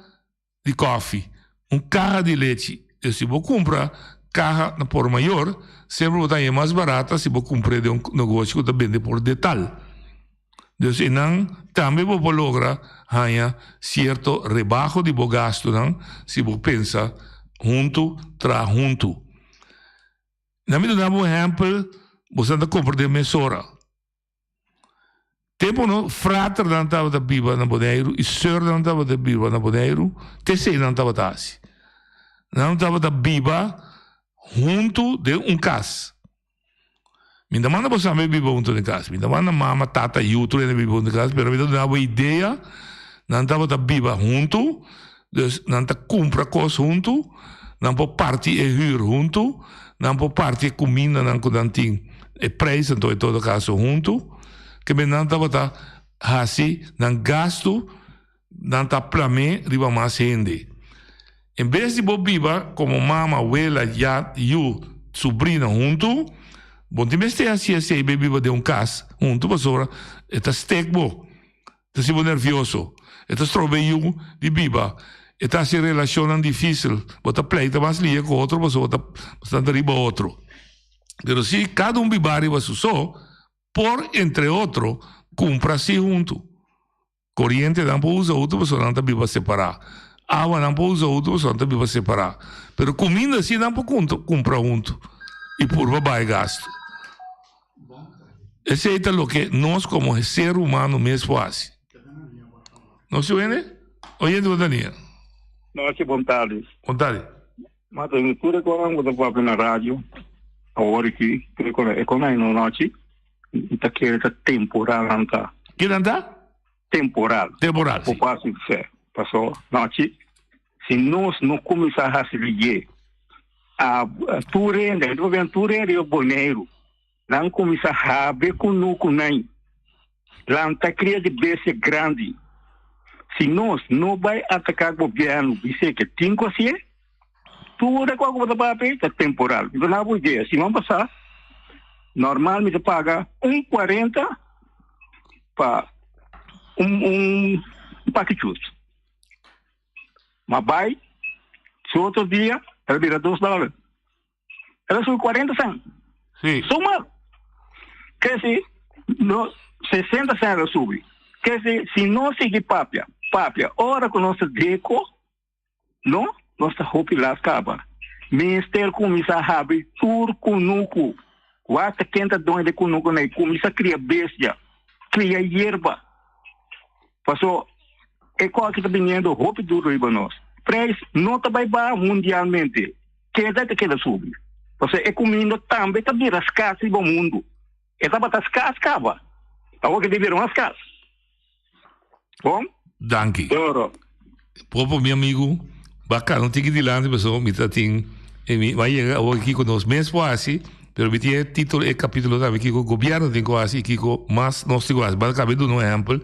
Speaker 14: di kòfi, un kaha di lechi. E si bo kumpra kaha na por mayor, semper bo ta haña mas barata si bo kumpr'é den un negoshi ku ta bende por detal. Dus einan tambe bo por logra haña sierto rebaho di bo gastunan si bo pensa huntu, traha huntu. Na mi duna bo un ehèmpel, boso ta komprendé mesora. Tempu no fraternan tabata biba na Boneiru i sùrnan tabata biba na Boneiru, te esei nan tabata hasi. Nan tabata biba huntu den un kas. Mi ta manda bo sambe biba huntu den kas. Mi ta manda mama, tata, yu tur hende biba huntu den kas, pero mi ta duna bo idea, nan tabata biba huntu, dus nan ta kumpra kos huntu, nan por parti e hür huntu, nan por parti e kumindanan ku nan tin, e prijs anto en todo kaso huntu, ke men nan tabata hasi nan gastu, nan ta plam'é riba mas hende. En bes di bo biba komo mama, wela, ya, yu, subrina huntu, bo no tin mester hasi esei bai biba den un kas huntu pasobra e ta stek bo, ta hasi bo nervioso, e ta stroba e yu di biba, e ta hasi relashonnan difisil, bo ta pleita mas lia ku otro pasobra bo ta bo ta riba otro. Pero si kada un biba riba su so, por entre otro kumpra si huntu. Koriente nan por usa otro pasobra nan ta biba separá. Awa nan por usa otro pasobra nan ta biba separá. Pero kuminda sí nan por kumpra huntu i purba baha e gastu. Esei ta loke nos komo ser humano mes por hasi. No si oyente? Oyente bo ta nia?
Speaker 15: Nochi, bon tardi.
Speaker 14: Bon tardi.
Speaker 15: Mata mi tur e konan ku ta papia na radio awor aki, tur e konan, e konan no nochi, mi ta kere ta temporal nan ta.
Speaker 14: Ki nan ta?
Speaker 15: Temporal.
Speaker 14: Temporal, si.
Speaker 15: Por fácil ser. Paso, nochi, si nos no kuminsá hasi liye, a tur hende, mi ta papia tur hende riba Boneiru, nan kuminsá habri kunuku nan, lanta kria di bestia grandi. Si nos no bai ataká gobièrnu bis'é ke tin ku hasié, tur e kos ku bo ta papia ta temporal. Mi ta duna bo idea, siman pasá normal mi ta paga un kuarenta pa un un paki chus. Ma bai su otro dia el a bira dos dòler. El a subi 40 cent.
Speaker 14: Sí.
Speaker 15: Suma. Ke si no 60 cent el a subi. Ke si si no sigui papia, papia ora ku nos ta deko, no, nos ta hopi las kaba. Mester kuminsá habri tur kunuku. Wak ta ken ta doño di kunuku nei. Kuminsá kria bestia, kria yerba. Paso e kos ta biniendo hopi duro riba nos. Prijs no ta bai baha mundialmente. Keda ta keda subi. Pasobra e kuminda tambe ta bira skas riba mundu. E tabata skas kaba. Awor ke ta bira mas skas. Bon?
Speaker 14: Danki.
Speaker 15: Doro.
Speaker 14: Popo mi amigu, baka no tiki dilanti pasobra mi ta tin e mi a yega awor kiko nos mes por hasi, pero mi tin e titulo e kapitulo tambe kiko gobièrnu tin ku hasi i kiko mas nos tin ku hasi. Bal kabe duna un ehèmpel.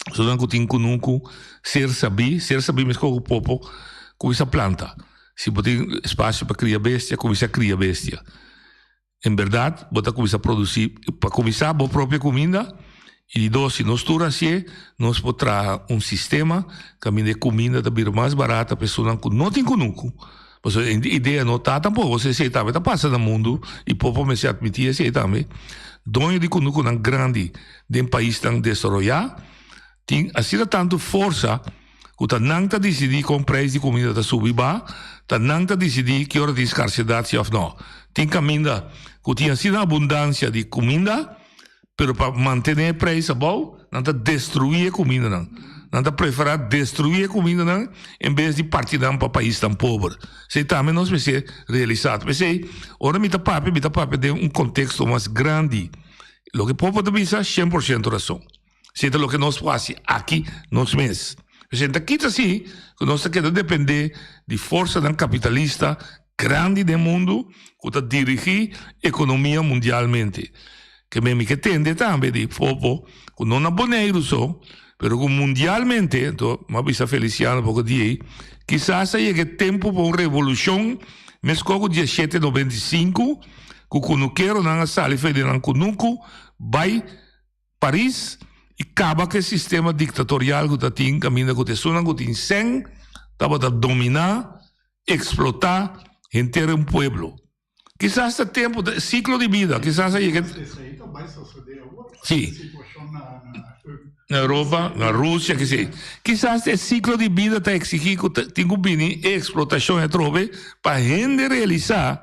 Speaker 14: Esunnan ku tin kunuku ser sabí, ser sabí meskos ku popo, kuminsá planta. Si bo tin espasio pa kria bestia, kuminsá kria bestia. En bèrdat bo ta kuminsá produsí, pa kuminsá bo propio kuminda. I di dos, si nos tur hasié, nos por traha un sistema kaminda e kuminda ta bira mas barata pa esunnan ku no tin kunuku. Pasobra e idea no ta tampoko, esei tambe ta pasa na mundu i popo mester atmití esei tambe. Doño di kunukunan grandi den paisnan desaroyá tin asina tantu forsa ku ta nan ta disidí kon preis di kuminda ta subi ba, ta nan ta disidí ki ora tin skarsedat si òf nò. Tin kaminda ku tin asina abundansia di kuminda, pero pa mantené e preis abou, nan ta destruí e kumindanan. Nan ta preferá destruí e kumindanan en bes di parti nan pa paisnan pober. Esei tambe nos mester realisá. P'esei, ora mi ta papia, mi ta papia den un konteksto mas grandi. Loke Popo ta bisa, shen por shento rason. Si ta loke nos por hasi aki nos mes. P'esei ta kita si ku nos ta keda dependé di forsanan kapitalista grandi den mundu ku ta dirigí ekonomia mundialmente. Ke men mi ke tende tambe di Popo ku no na Boneiru so, pero ku mundialmente, anto mi a bisa Feliciano poko dia ei, kisas a yega e tempu pa un revolushon meskos ku diashete 95 ku kunukeronan a sali for di nan kunuku bai Paris i kaba ku e sistema diktatorial ku ta tin kaminda ku ta esunnan ku tin sèn tabata dominá, eksplotá henter un pueblo. Kisas ta tempu, ta siklo di bida, kisas a yega. Sí. Na Europa, na Rusia, kise. Kisas e siklo di bida ta eksigí ku tin ku bini e eksplotashon atrobe pa hende realisá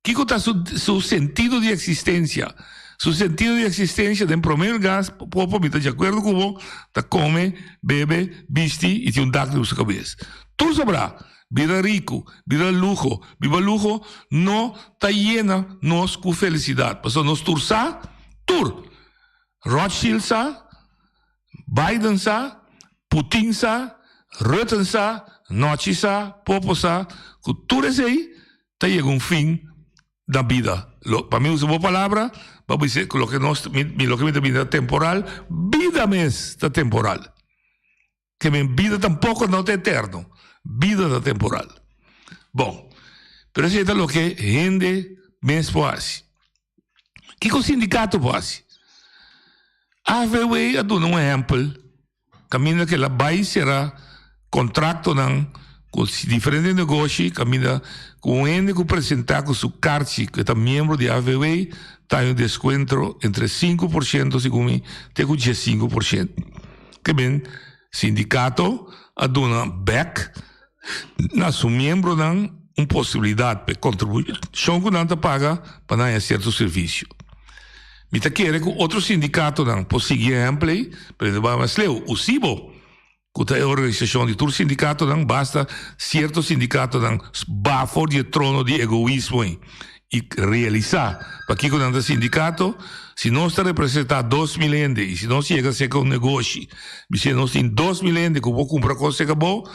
Speaker 14: Kiko ta su su sentido di eksistensia? Su sentido di eksistensia den promé lugá, Popo, mi ta di akuerdo ku bo, ta kome, bebe, bisti i tin un dak riba su kabes. Tur sobrá, bira riku, bira luho, biba luho, no ta yena nos ku felisidat. Pasobra nos tur sa, tur, Rothschild sa, Biden sa, Putin sa, Rutten sa, Nochi sa, Popo sa, ku tur esei ta yega un fin na bida. Lo, pa mi usa bo palabra, pa bisa ku loke nos, mi, mi loke mi ta bini ta temporal, bida mes ta temporal. Ke men bida tampoko no ta eterno, bida ta temporal. Bon, pero esei ta loke hende mes por hasi. Kiko sindikato por hasi? AVW a duna un ehèmpel Kaminda ku el a bai sera kontraktonan ku diferente negoshi, kaminda ku un hende ku presentá ku su karchi ku e ta miembro di AVW ta haña un deskuentro entre 5% segun mi te ku 15%. Ke men sindikato a duna bèk na su miembronan un posibilidat pa e kontribushon ku nan ta paga pa nan haña sierto servisio. Mi ta kere ku otro sindikatonan por sigui e ehèmpel ei, pero e ta bai mas leu. USIBO, ku ta e organisashon di tur sindikatonan, basta sierto sindikatonan baha for di e trono di egoismo ei i realisá pakiko nan ta sindikato. Si nos ta representá 2000 hende i si nos yega serka un negoshi, bis'é nos tin 2000 hende ku por kumpra kos serka bo,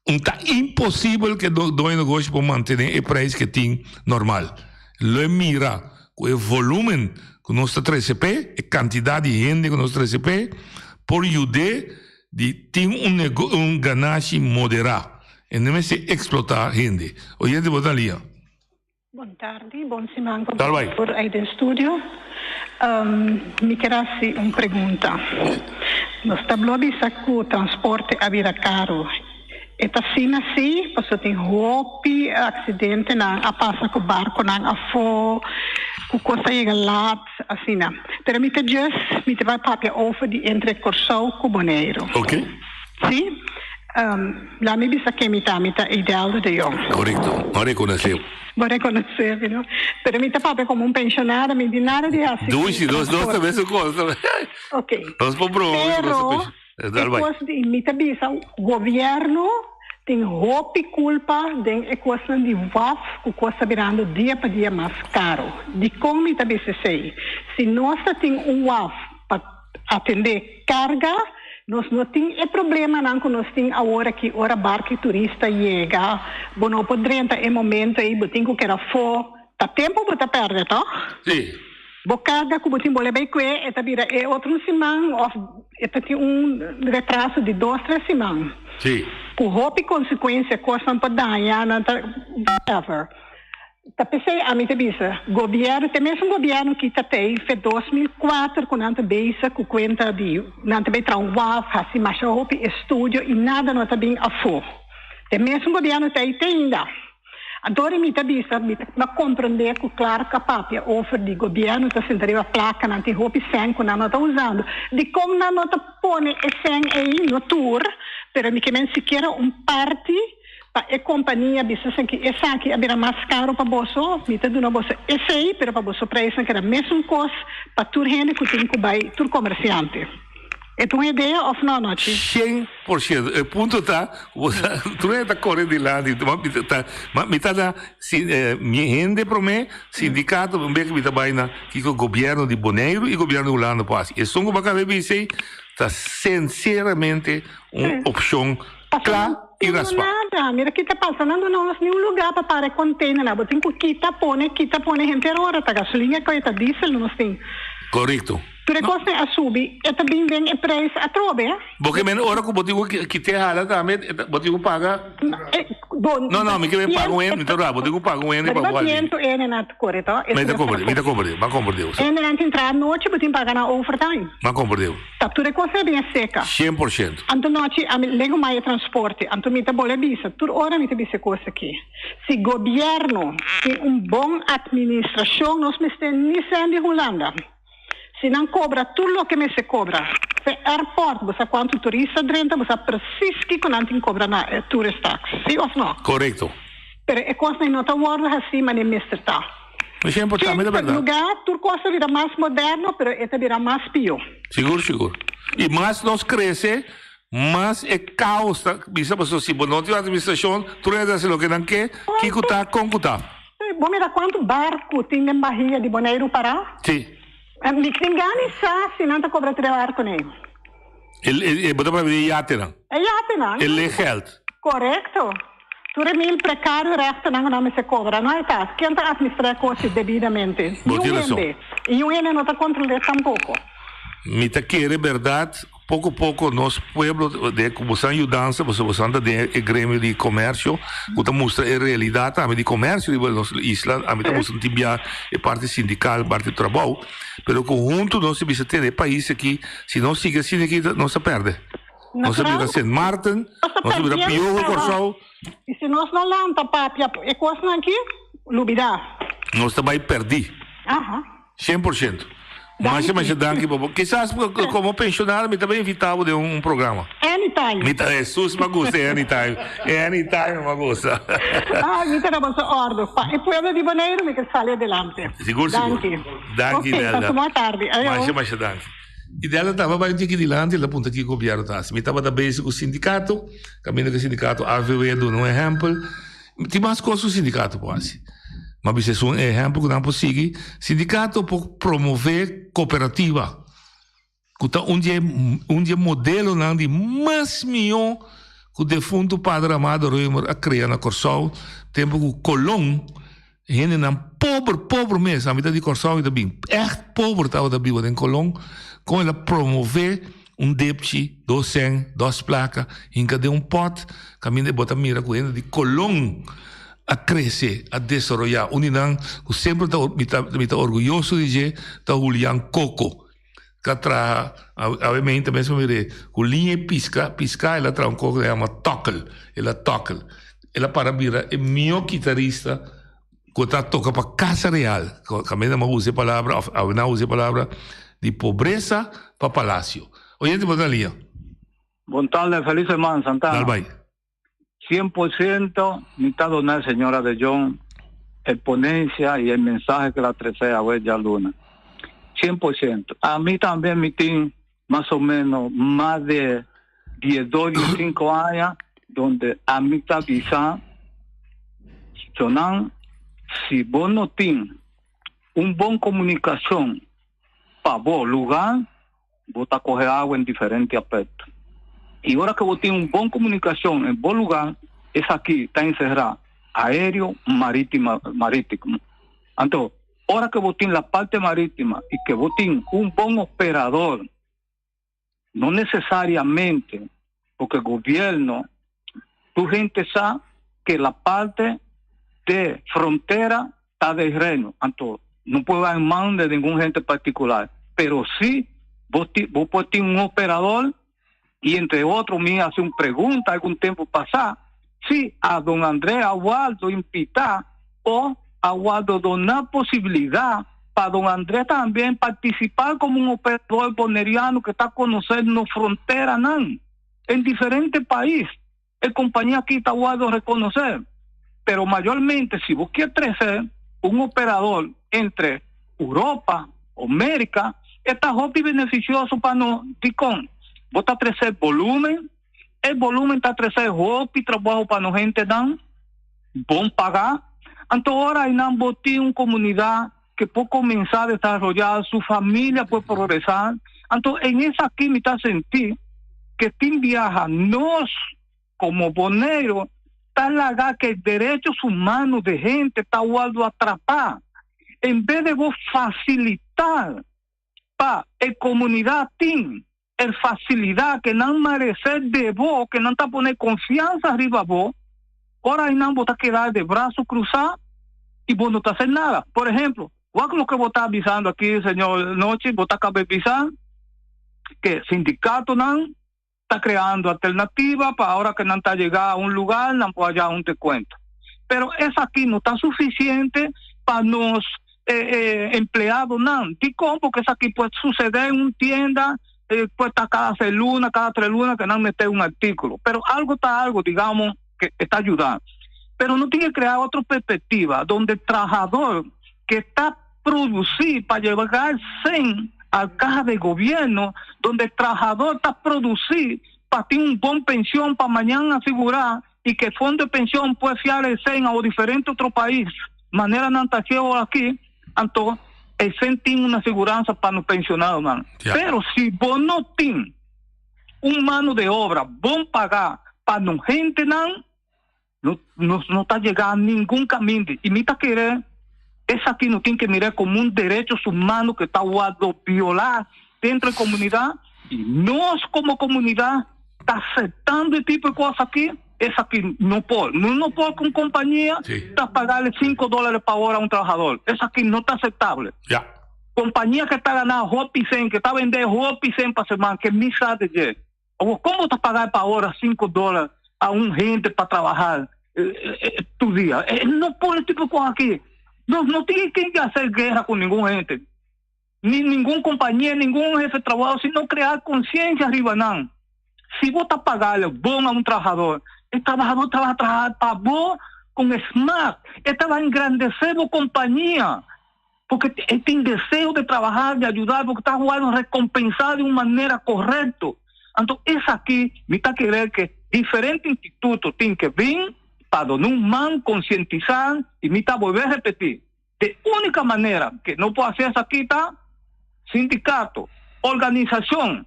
Speaker 14: un ta imposibel ku e doño negoshi por mantené e preis ku e tin normal. Lo e mira ku e volúmen ku nos ta trese p'e, e kantidat di hende ku nos trese p'e, por yud'é di tin un un ganashi moderá. E no mester eksplotá hende. Oyente bo ta lia.
Speaker 16: Bon tardi, bon siman pa boso tur ei den studio. Mi ker hasi un pregunta. Nos ta blo bisa ku transporte a bira karu. E ta asina si pasobra tin hopi aksidentenan a pasa ku barkonan afó, ku kos a yega lat, asina. Pero mi ta just mi ta bai papia over di entre Kòrsou ku Boneiru. Si? Laat mi bisa ken mi ta, mi ta Idelda de Jong.
Speaker 14: Korekto, bo rekonosé.
Speaker 16: Bo rekonosé mi, no? Pero mi ta papia komo un penshonado, mi tin nada di hasi ku
Speaker 14: Dushi, nos dos ta mesun kos.
Speaker 16: Ok.
Speaker 14: Nos por broma ku nos ta
Speaker 16: Pero, e kos di, mi ta bisa, gobièrnu tin hopi kulpa den e kosnan di waf ku kos ta birando dia pa dia mas karo. Dikon mi ta bisa esei? Si nos ta tin un waf pa atendé karga, nos no tin e problemanan ku nos tin awor aki ora barku i turista yega, bo no por drenta e momento ei, bo tin ku keda afó, ta tempu bo ta pèrdè tòg?
Speaker 14: Sí.
Speaker 16: Bo karga ku bo tin bole bai kue e ta bira e otro un siman òf e ta tin un retraso di dos tres siman.
Speaker 14: Sí.
Speaker 16: Ku hopi konsekuensia kosnan por daña, nan ta whatever. Ta p'esei ami ta bisa, gobièrnu, te mesun gobièrnu ki ta tei fe 2004 ku nan ta bezig ku kuenta di nan ta bai traha un waf, hasi masha hopi estudio i nada no ta bin afó. Te mesun gobièrnu ta ei te ainda. Anto ora mi ta bisa, mi ta komprendé ku Clark a papia over di gobièrnu ta sinta riba plaka, nan tin hopi sèn ku nan no ta usando. Dikon nan no ta pone e sèn ei? No tur, pero mi ke men sikiera un parti pa e kompania bisa esaki, esaki a bira mas karu pa boso, mi ta duna boso esei, pero pa boso preisnan keda mesun kos pa tur hende ku tin ku bai, tur komersiante. E ta un idea of no, Nochi?
Speaker 14: 100%. E punto ta, bo sa, tur hende ta kore dilanti. Ma mi ta, ma mi ta na si, mi hende promé, sindikato, un bes mi ta bai na kiko gobièrnu di Boneiru i gobièrnu di Hulanda por hasi. Esun ku bo a kaba di bisa ei ta sinseramente un opshon kla i raspá.
Speaker 16: Nada, mira ki ta pasa, nan duna nos ni un lugá pa para e containernan. Bo tin ku kita pone, kita pone henter ora ta gasolina e ta diesel nos tin.
Speaker 14: Korekto.
Speaker 16: Tur e kosnan a subi, e ta bin den e prijs atrobe.
Speaker 14: Bo ke men ora ku bo tin ku kit'é hala tambe, bo tin ku paga? No, no, mi ke men paga un hende, mi ta rua, bo tin ku paga un hende pa bo hasi.
Speaker 16: Riba hende nan ta kore to.
Speaker 14: Mi ta komprendé, mi ta komprendé, mi a komprendé.
Speaker 16: Hende nan tin traha anochi, bo tin paga nan overtime.
Speaker 14: Mi a komprendé.
Speaker 16: Ta tur e kosnan a bin a seka.
Speaker 14: 100%.
Speaker 16: Anto nochi, ami lego mai e transporte, anto mi ta bolbe bisa, tur ora mi ta bisa e kos aki. Si gobièrnu tin un bon atministrashon, nos mester ni sèn di Hulanda. Si nan cobra tur loke mester cobra p'e airport, bo sa cuanto turista drenta, bo sa precies kico nan tin cobra na e tourist tax, si of no?
Speaker 14: Corecto.
Speaker 16: Pero e cosnan no ta wordo haci manera mester ta.
Speaker 14: Esey importante, ta berdad.
Speaker 16: Lugar, tur cos ta bira mas moderno, pero e ta bira mas pio.
Speaker 14: Sigur, sigur. Y mas nos crece, mas e caos ta bisa, pasobra si bo no tin un administracion, tur hende ta haci loke nan ke, kico ta, con cu ta.
Speaker 16: Bo mira kuantu barku tin den bahia di Boneiru pará?
Speaker 14: Sí.
Speaker 16: Mi tin gana di sa si nan ta kobra tres barkunan.
Speaker 14: E bo ta papia di e yatenan?
Speaker 16: E yatenan.
Speaker 14: E leegeld.
Speaker 16: Korekto. Tur e mil prekario rèktonan ku nan mester kobra. No e ta. Ken ta atministrá e kos debidamente?
Speaker 14: Bo tin
Speaker 16: Niun
Speaker 14: rason.
Speaker 16: hende. I niun hende no ta kontrol'é tampoko.
Speaker 14: Mi ta kere bèrdat Poco poco nos pueblo de cu bosan yudansa, pasobra bosan ta den e gremio di comercio cu ta mustra e realidad tambe di comercio riba nos isla, ami ta mustra tin bia e parti sindical, parti trabou, pero cu hunto nos ta bisa tene e pais aki, si nos sigui asina aki nos ta perde. Nos ta bira Sint Maarten, nos ta bira pio cu Corsou.
Speaker 16: Y si nos no lanta papia e cosnan aki, lubida.
Speaker 14: Nos ta bay perdi. 100%. Masha masha danki pa bo. Kisas como pensionado mi ta bay invita bo den un programa.
Speaker 16: Anytime.
Speaker 14: Mi ta Jesus mi a gusta e anytime. E anytime mi a gusta.
Speaker 16: Ah, mi ta na boso ordo. Pa e pueblo di Boneiru mi ke sali adelante.
Speaker 14: Sigur sigur.
Speaker 16: Danki.
Speaker 14: Danki
Speaker 16: Ok,
Speaker 14: Delda.
Speaker 16: pasa bon tardi. Ayo.
Speaker 14: Masha masha danki. I Delda taba bay un tiki dilanti el a punta kiko gobierno ta hasi. Mi tabata bezig ku sindikato, kaminda ku e sindikato AVW a duna un ehempel. Tin mas kos ku sindikato por hasi. Ma bisa esun e ehèmpel ku nan por sigui. Sindikato por promové kooperativa, ku ta un di e un di e modelonan di mas mihó ku defuntu Pader Amado Römer a krea na Kòrsou tempu ku Colon, hendenan pober pober mes, ami ta di Kòrsou mi ta bin, ègt pober tabata biba den Colon, kon el a promové Un depchi, dos sèn, dos plaka, hinka den un pòt, kaminda e bo ta mira ku hende di Kolon a krese, a desaroyá. Un di nan ku semper ta mi ta mi ta orguyoso di dje ta Julian Coco, ku a traha, awe meinta mes mi a mir'é, ku liña e piska, piská el a traha un kos ku nan yama tòkel, el a tòkel. El a para bira e mihó kitarista ku ta toka pa Casa Real, kaminda nan a usa e palabra òf awe nan a usa e palabra di pobresa pa palacio. Oyente bo ta na liña.
Speaker 17: Bon tarde, feliz semana, Santana.
Speaker 14: Dal bai.
Speaker 17: 100% mi ta dona señora de Jong el ponencia y el mensaje que la trece awe djaluna. 100%. A mi tambe mi tin mas o menos mas de 12, 15 aña donde a mi ta bisa nan si bo no tin un bon comunicacion pa bo lugar bo ta coge awa en diferente aspecto. Y ora que bo tin un bon comunicacion en bo lugar esaki ta encerra aereo, maritima, maritimo. Anto, ora que bo tin la parte maritima y que bo tin un bon operador, no necesariamente porque gobierno, tu gente sa que la parte De frontera ta den Reino, anto no por bai man de ningun hende particular, pero si bo ti bo por tin un operador y entre otro mi haci un pregunta algun tempo pasa si a don André a wordo invita o a wordo dona posibilidad pa don André también participa como un operador boneriano que ta conoce nos fronteranan en diferente pais. E compañia aki ta wordo reconoce, pero mayormente si bo kier trece un operador entre Europa o Merca, e ta hopi beneficioso pa no. Dicon? Bo ta trece volumen, e volumen ta trece hopi trabaho pa no hentenan, bon paga, anto ora aynan bo tin un comunidad que por cuminsa desaroya, su familia por progresa. Anto en esaki mi ta senti que tin biaha nos como Boneiru ta laga que derechos humanos de hende ta wordo atrapa. En vez de bo facilita pa e comunidad tin e facilidad que nan merece de bo, que nan ta pone confianza riba bo, ora aynan bo ta keda de brazo cruza y bo no ta hacer nada. Por ejemplo, wak loke bo ta bisando aki, señor Nochi, bo ta caba bisa que sindicatonan ta creando alternativa pa ora que nan ta yega a un lugar nan por haya un descuento. Pero esaki no ta suficiente pa nos empleadonan. Dikon? Porque esaki por sucede en un tienda, puede estar cada 6 luna, cada 3 luna que nan mete un artículo. Pero algo ta algo, digamos, que está ayudando. Pero no tiene que crear otra perspectiva donde el trabajador que está producir para llevar 100 al caja de gobierno, donde el trabajador está producir para tener un buen pensión para mañana asegurar y que el fondo de pensión puede fiar el 100 a diferente otro país, manera nan ta haciendo aquí, anto el 100 tiene una aseguranza para los pensionados, man. Pero si vos no tienes un mano de obra bon pagar pa no hentenan, no, no, no ta llega a ningún camino. Y mi ta kere, esaki no tin que mira como un derecho humano que ta wordo viola dentro de comunidad, y nos como comunidad ta aceptando e tipo de cosa aki, esaki no por. No, no por con compañía ta pagarle cinco dólares pa hora a un trabajador. Esaki no ta aceptable. Compañía que ta gana hopi cen, que ta vende hopi cen pa semana, que mi sa de dje. Awor, como ta paga pa hora cinco dólar a un hende pa trabajar tu dia? No por e tipo cos aki. Nos no tin que hacer guerra con ningun hende, ni ningun compañía, ningun jefe de trabajo, sino crear conciencia riba nan. Si bo ta pagarle bon a un trabajador, e trabajador ta bay traha pa bo con smaak, e ta bay engrandece bo compañía. Porque e tin deseo de trabajar, de ayudar, porque ta wòrdu recompensá di un manera correcto. Anto esaki mi ta kere ke diferente instituto tin ke bin pa duna un man, konsientisá, i mi ta bolbe repetí, de única manera ke no por hasi esaki ta sindikato, organisashon,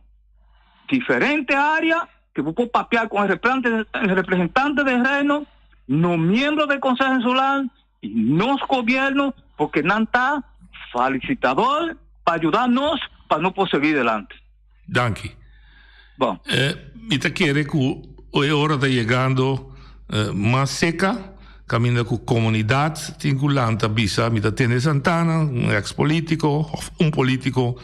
Speaker 17: diferente área ke bo por papia ku e representante del reino, no miembro del Consejo Insular, Y nos gobierno, porque nan ta falicitador pa ayuda nos pa no por seguir delante.
Speaker 14: Danki.
Speaker 17: Bon.
Speaker 14: Mi ta kere ku e ora ta yegando mas seka, kaminda ku komunidat tin ku lanta bisa, mi ta tende Santana, un eks politiko òf un politiko,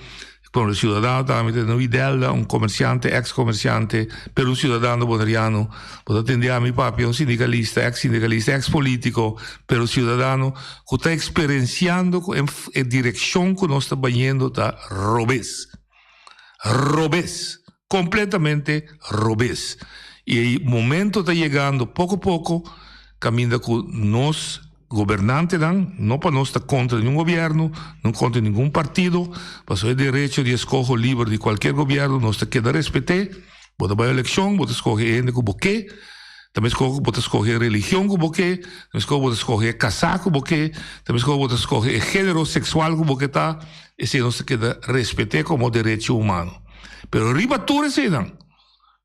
Speaker 14: Como ciudadano tambe ta tene Idelda, un comerciante, ex comerciante, pero un ciudadano boneriano. Bo ta tende ami papia, un sindicalista, ex sindicalista, ex politico, pero ciudadano cu ta experienciando cu e direccion cu nos ta bayendo ta robes. Robes. Completamente robes. Y e momento ta yegando poco poco caminda cu nos Gobernantenan, no pa nos ta kontra ningun gobièrnu, no kontra ningun partido, pasobra e derecho di eskoho liber di kualkier gobièrnu nos ta keda respet'é. Bo ta bai elekshon, bo ta skohe e hende ku bo ke, ta meskos ku bo ta skohe e religion ku bo ke, ta meskos ku bo ta skohe e kasá ku bo ke, ta meskos ku bo ta skohe e género seksual ku bo ke ta, esei nos ta keda respet'é komo derecho humano. Pero riba tur eseinan,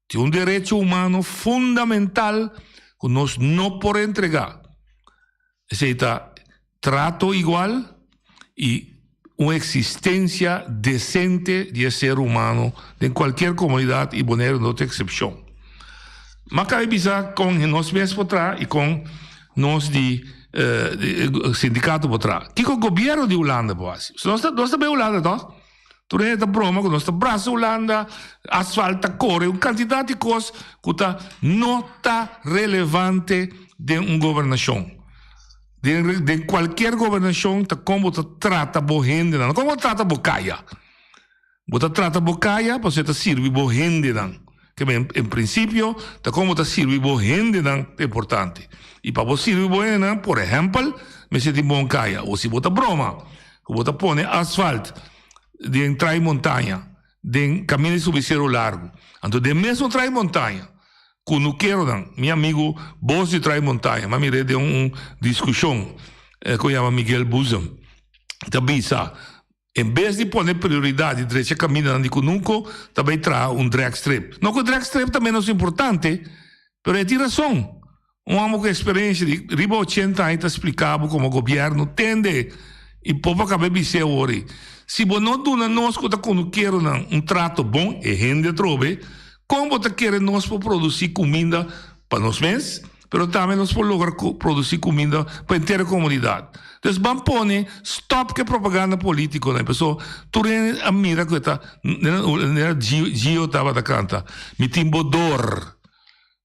Speaker 14: tin un derecho humano fundamental ku nos no por entregá. Esei ta trato igual i un eksistensia desente di e ser humano den kualkier komunidat i Boneiru no ta eksepshon. M'a kabe bisa kon nos mes por traha i kon nos di. Sindikato por traha. Kiko gobierno di Hulanda por hasi? Nos ta nos ta bay Hulanda toch? Tur hende ta broma ku nos ta brasa Hulanda, asfalt ta kore, un kantidat di kos ku ta no ta relevante den un gobernashon. Den den kualkier gobernashon ta kon bo ta trata bo hendenan, no kon bo ta trata bo kaya. Bo ta trata bo kaya pasobra e ta sirbi bo hendenan. Ke men, en prinsipio, ta kon bo ta sirbi bo hendenan ta importante. I pa bo sirbi bo hendenan, por ehèmpel, mester tin bon kaya. O si bo ta broma ku bo ta pone asfalt den trai montaña, den kaminda di subi Seru Largu, anto den mesun trai montaña, kunukeronan, mi amigu Bos di Trai Montaña, m'a mir'é den un diskushon ku yama Miguel Buzem, ta bisa, En bes di pone prioridat di drecha kamindanan di kunuko, ta bai traha un dragstrip. No ku dragstrip ta ménos importante, pero e tin rason. Un hòmber ku eksperensia di riba ochenta aña ta splika bo komo gobièrnu tende i por pa kaba e bis'é awor ei. Si bo no duna nos ku ta kunukeronan un trato bon, e hende atrobe, kon bo ta kere nos por produsí kuminda pa nos mes? Pero tambe nos por logra produci cuminda pa henter e comunidad. Entonces ban pone stop cu e propaganda politiconan pasobra tur hende a mira cu e ta manera Gio tabata canta mi tin bo dor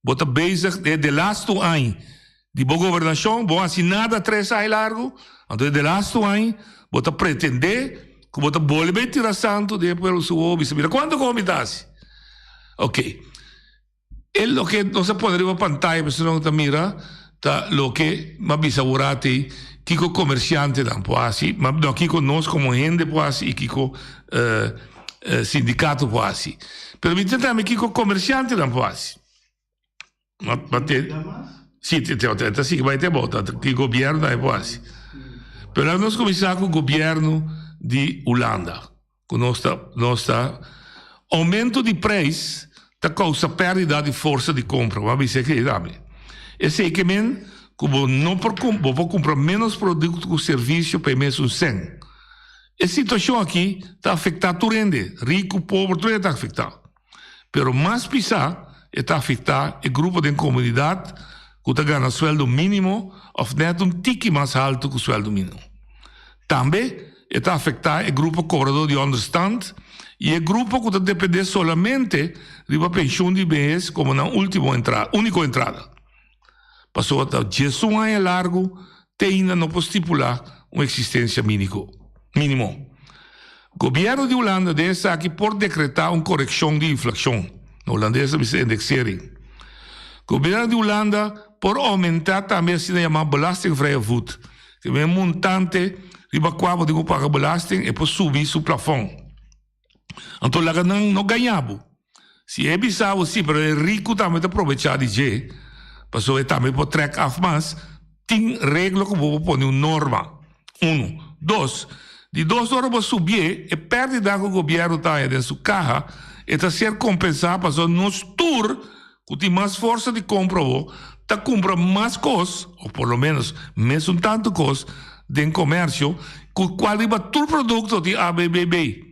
Speaker 14: bo ta bezig de de lastu aña di bo gobernacion bo haci nada tres aña largo anto e de lastu aña bo ta pretende cu bo ta bolbe tira santo den e pueblo su wowo bisa mira cuanto cu mi ta haci ok. E loke nos a pone riba pantaya pa esnan ta mira ta loke m'a bisa awor ei, kiko komersiantenan por hasi, no, kiko nos komo hende por hasi i kiko sindikato por hasi. Pero mi ta tambe kiko komersiantenan por hasi. Ma te, si, te, te, ta sigui bai te abou, ta kiko gobièrnu tambe por hasi. Pero laga nos kuminsá ku gobièrnu di Hulanda. Ku nos ta nos ta Oumento di preis ta kousa pèrdida di forsa di kompra. Bo a bisa esei tambe. Esei ke men ku bo no por bo por kumpra ménos produkto ku servisio pa e mesun sèn. E situashon aki ta afektá tur hende, riku, pober, tur hende ta afektá. Pero mas pisá e ta afektá e grupo den komunidat ku ta gana suèldo mínimo òf nèt un tiki mas haltu ku suèldo mínimo. Tambe e ta afektá e grupo kobradó di ònderstand i e grupo ku ta dependé solamente riba penshun di behes komo nan último entrada, úniko entrada. Pasobra ta diesun aña largu te ainda no por stipulá un eksistensia míniko, mínimo. Gobièrnu di Hulanda den esaki por dekretá un korekshon di inflashon, na hulandes ta bisa indexering. Gobièrnu di Hulanda por oumentá tambe asina yamá belastingvrije voet, ke men montante riba kua bo tin ku paga belasting e por subi su plafòn. Anto laga nan no gaña bo. Si e bisa bo si, pero e riku tambe ta probechá di dje, pasobra e tambe por trèk af mas, tin regla ku bo por pone un norma. Unu. Dos, di dos ora bo subié, e pèrdida ku gobièrnu ta haña den su kaha, e ta ser kompensá pasobra nos tur ku tin mas forsa di kompra bo ta kumpra mas kos, òf por lo ménos mesun tantu kos, den komèrsio, ku kual riba tur produkto tin ABBB.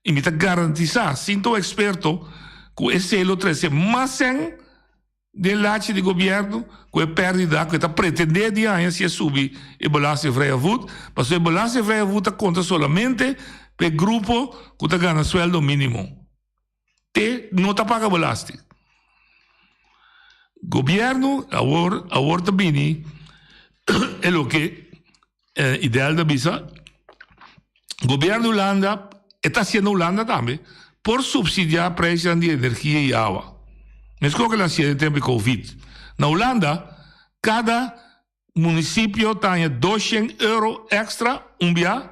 Speaker 14: I mi ta garantisá, sin ta un eksperto, ku esei lo trese mas sèn den lachi di gobièrnu ku e pèrdida ku e ta pretendé di haña si e subi e belastingvrije voet, pasobra e belastingvrije voet ta konta solamente pa e grupo ku ta gana suèldo mínimo. Te no ta paga belasting. Gobièrnu awor awor ta bini e loke Idel ta bisa, gobièrnu di Hulanda, e ta hasiendo Hulanda tambe, por supsidiá preisnan di energia i awa. Meskos ku el a hasié den tempu di Covid. Na Hulanda kada Munisipio ta haña doshen euro èkstra un bia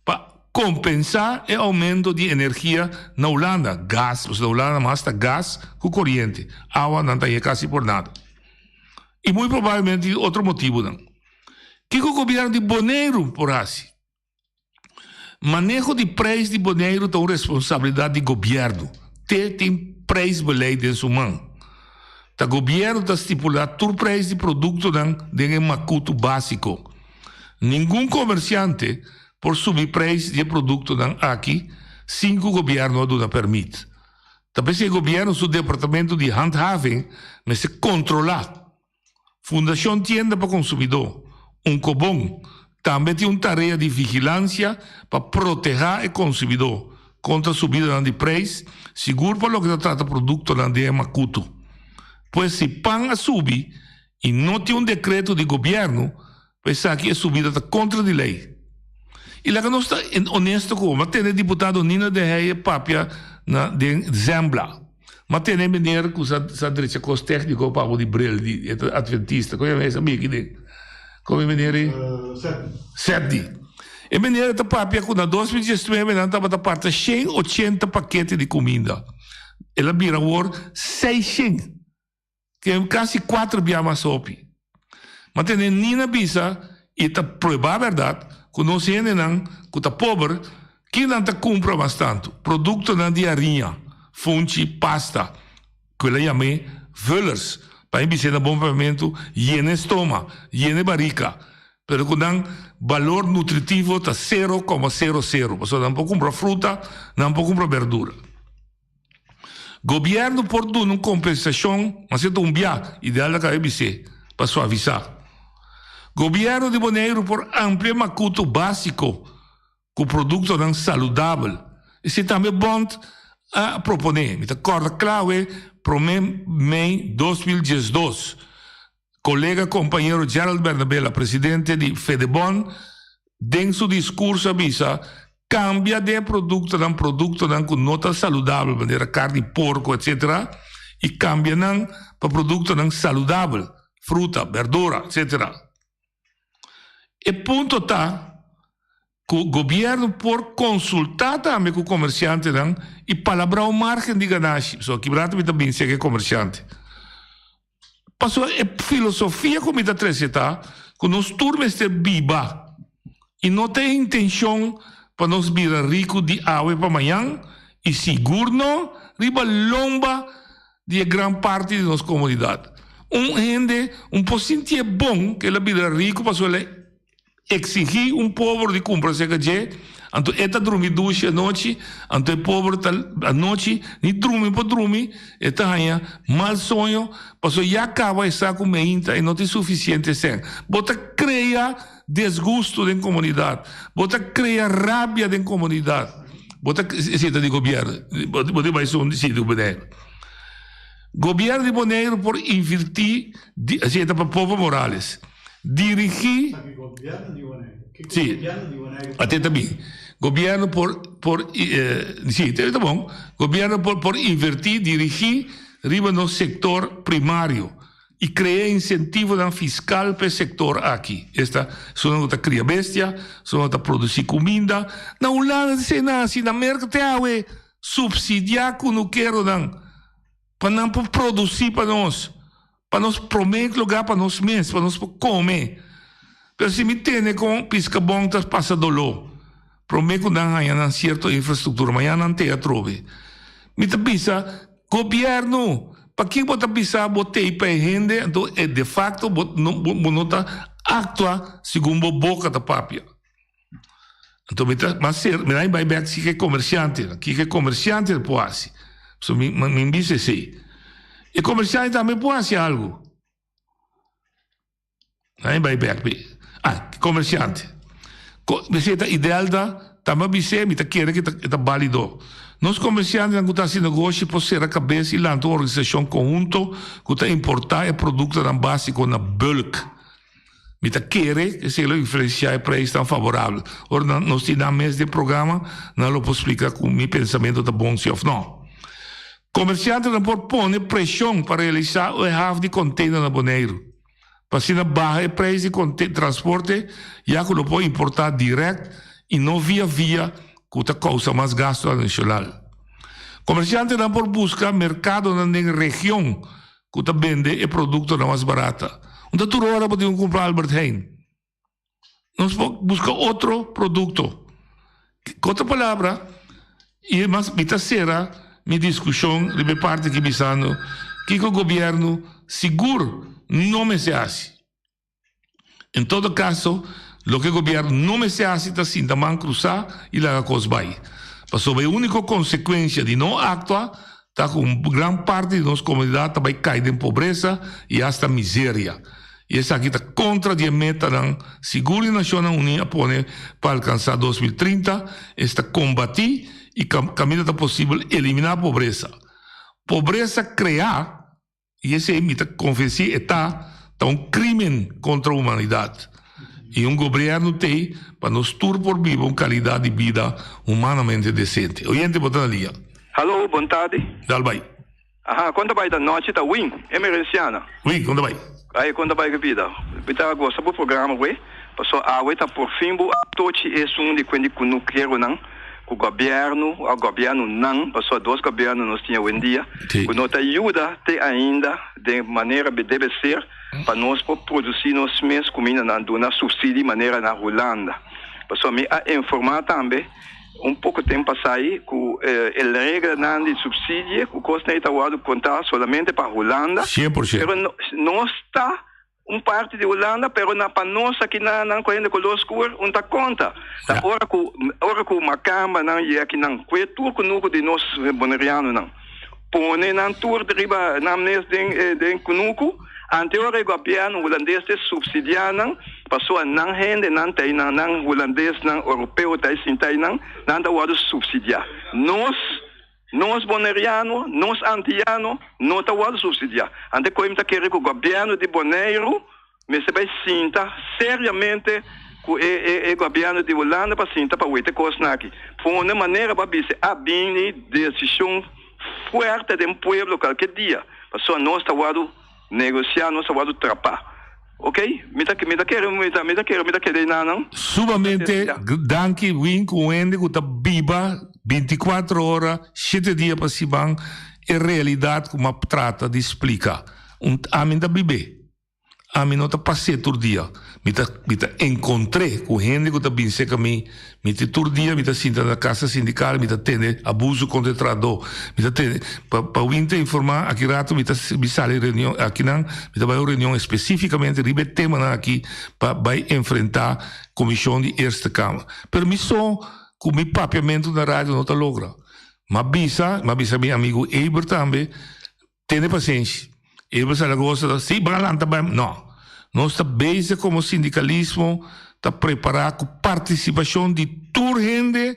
Speaker 14: pa kompensá e oumento di energia na Hulanda, gas, pasobra na Hulanda mas ta gas ku koriente, awa nan ta haña kasi por nada. I muy probablemente tin otro motibunan. Kiko gobièrnu di Boneiru por hasi? Maneho di prijs di Boneiru ta un responsabilidat di gobièrnu. Te tin prijsbeleid den su man. Ta gobièrnu ta stipulá tur prijs di produktonan den e makutu básiko. Ningun komersiante por subi prijs di e produktonan aki sin ku gobièrnu a duna pèrmit. Ta p'esei gobièrnu su departamento di handhaving mester kontrolá. Fundashon Tienda pa Konsumidó. Unkobon, tambe tin un tarea di vigilansia pa protehá e konsumidó kontra subidanan di preis, sigur pa loke ta trata produktonan den e makutu. Pues si pan a subi i no tin un dekreto di gobièrnu pa esaki e subida ta kontra di lei. I laga nos ta honesto ku bo, m'a tende diputado Nina de Heije papia na den Zembla. M'a tende meneer ku sa sa drecha kos tékniko pa bo di bril di e ta adventista, kon yama e sa miki den? Kon e meneer ei? Setdi. E meneer ta papia ku na 2019 nan tabata parta 180 pakete di kuminda. El a bira awor 600. Tin kasi kuater bia mas hopi. Ma tene Nina bisa i ta prueba bèrdat ku nos hendenan ku ta pober ki nan ta kumpra mas tantu? Produktonan di hariña, funchi, pasta, ku el a yam'é vullers, pa e bis'é na bon papiamentu, yena e stoma, yena e barika, pero ku nan balor nutritivo ta sero koma sero sero, pasobra nan por kumpra fruta, nan por kumpra berdura. Gobièrnu por duna un kompensashon, ma si ta un bia, ideal ta kabe bis'é, pa suavisá. Gobièrnu di Boneiru por amplia e makutu básiko ku produktonan saludabel. Esei tambe Bond a proponé. Mi ta kòrda kla awe promé mei 2012. Kolega kompañero Gerald Bernabela, presidente di Fedebon, den su diskurso a bisa, Kambia den e produktonan produktonan ku no ta saludabel manera karni porko etc. I kambia nan pa produktonan saludabel, fruta, berdura, etc. E punto ta ku gobièrnu por konsultá tambe ku komersiantenan i palabrá un márgen di ganashi. Pasobra kibrante mi ta bin seka e komersiante. Pasobra e filosofia ku mi ta trese ta ku nos tur mester biba i no ta e intenshon pa nos bira riku di awe pa mañan i sigur no riba lomba di e gran parti di nos komunidat. Un hende un por sintié bon ku el a bira riku pasobra el a Exigí un pober di cumpra cerca dje, anto e ta drumi dushi anochi, anto e pober ta anochi ni drumi por drumi, e ta haña mal soño, pasobra ya caba e sa cu meinta e no tin suficiente cen. Bo ta crea desgusto den comunidad, bo ta crea rabia den comunidad, bo ta, esey ta di gobierno, bo tin bay su si di Boneiru. Gobierno di Boneiru por invirti, esey ta pa Popo Morales. Dirigí. Sí, at'e ta bin. Gobierno por, por, sí, ta bon. Gobierno por, por invertí, dirigí riba nos sector primario y crea incentivonan fiscal pa e sector aki. Esta, esunnan cu ta cria bestia, esunnan cu ta producí cuminda. Na Hulanda ta esei nan haci, na Merca te awe subsidiá cunukeronan pa nan por producí pa nos. Pa nos promé lugá pa nos mes, pa nos por kome. Pero si mi tende kon piskabon ta pasa doló, promé ku nan haña nan sierto infrastruktura, mañana nan te atrobe. Mi ta bisa, Gobièrnu, pakiko bo ta bisa bo tei pa e hende, anto e de fakto bo bo no ta aktua segun bo boka ta papia. Anto mi ta mas ser, mi bai bek si ke komersiantenan, kiko e komersiantenan por hasi. So mi mi bisa esei. E komersiante tambe por hasi algu. Nan bai bek pe. Ah, komersiante. Ko, esei ta ideal ta, tambe a bis'é, mi ta kere ke e ta balido. Nos komersiantenan ku ta hasi negoshi por sera kabes i lanta un organisashon konhunto ku ta importá e produktonan básiko na bulk. Mi ta kere esei lo influencia e prijsnan favorabel. Ora nan nos tin nan mes den programa, nan lo por splica cu mi pensamento ta bon si of no. Comerciantenan por pone presion pa realisa e haf di container na Boneiru, pa asina baha e prijs di transporte ya cu lo por importa direct y no via via cu ta causa mas gasto adicional. Comerciantenan por busca mercadonan den region ku ta bende e produktonan mas barata. Un ta tur ora bo tin ku kumpra Albert Heijn. Nos por buska otro produkto. Ku otro palabra, i e mas mi ta sera mi diskushon riba e parti aki bisando kiko gobièrnu sigur no mester hasi. En todo caso, loke gobierno no mester haci ta sinta man cruza y laga cos bay. Pasobra e unico consecuencia di no actua ta cu un gran parti di nos comunidad ta bay cay den pobreza y hasta miseria. I esaki ta kontra di e metanan sigur di Nashonnan Uní a pone pa alkansá 2030, esta kombatí i kaminda ta posibel eliminá pobresa. Pobresa kreá, i esei mi ta konvensí e ta, ta un krímen kontra humanidat. I un gobièrnu t'ei pa nos tur por biba un kalidat di bida humanamente desente. Oyente bo ta na liña.
Speaker 18: Hallo, bon tardi.
Speaker 14: Dal bai.
Speaker 18: Aha, kon ta bai ta nochi ta Win, emerenciana.
Speaker 14: Win, kon ta bai?
Speaker 18: Ay, kon ta bai ku bida? Mi ta gosta bo programa we, paso awe ta por fin bo a tochi esun di kuen di kunukeronan ku gobièrnu o gobièrnunan, paso dos gobièrnu nos tin awendia, ku no ta yuda te ainda den manera be debe ser pa nos por produsi nos mes kumindanan, duna subsidi manera na Hulanda. Paso mi a informa tambe. Un poko tempu pasá ei ku e reglanan di supsidie ku kosnan ei ta wòrdu kontá solamente pa Hulanda.
Speaker 14: 100%.
Speaker 18: Pero nos ta un parti di Hulanda pero na pa nos aki na nan ku hende koló skur un ta konta. Ta ora ku ora ku makambanan yega akinan kue tur kunuku di nos bonerianonan pone nan tur riba nan mes den den kunuku ante ora e gobièrnu hulandes te supsidiá nan pasobra nan hendenan ta einan nan hulandesnan oropeo ta sinta einan nan ta wòrdu supsidiá nos nos boneriano nos antiyano no ta wòrdu supsidiá ante koe mi ta kere ku gobièrnu di Boneiru Mester bai sinta seriamente ku e e e gobièrnu di Hulanda pa sinta pa weta e kosnan aki. Pone manera pa bisa a bini desishon fuerte den pueblo kalke dia pasobra nos ta wòrdu negosiá, nos ta wòrdu trapá. Ok, mi ta mi ta kere mi ta mi ta kere mi ta keda einan nan.
Speaker 14: Sumamente danki Win ku un hende ku ta biba bintikuater ora shete dia pa siman e realidat ku m'a trata di splika. Un ami ta bib'é. Ami no ta pas'é tur dia. Mi ta mi ta encontr'é cu hende cu ta bin cerca mi. Mi ta tur dia mi ta sinta na casa sindical, mi ta tende abuso contra e trahadó. Mi ta tende pa pa win ta informa aki rato mi ta mi sali reunion akinan mi ta bai un reunion especificamente riba e temanan aki pa bai enfrenta comision di Eerste Kamer. Pero mi so cu mi papiamento na radio no ta logra. M'a bisa, m'a bisa mi amigo Eber tambe. Tene pasenshi. Eber Zaragoza ta, si, ban a lanta bai. No. Nos ta bezig komo sindikalismo ta prepará ku partisipashon di tur hende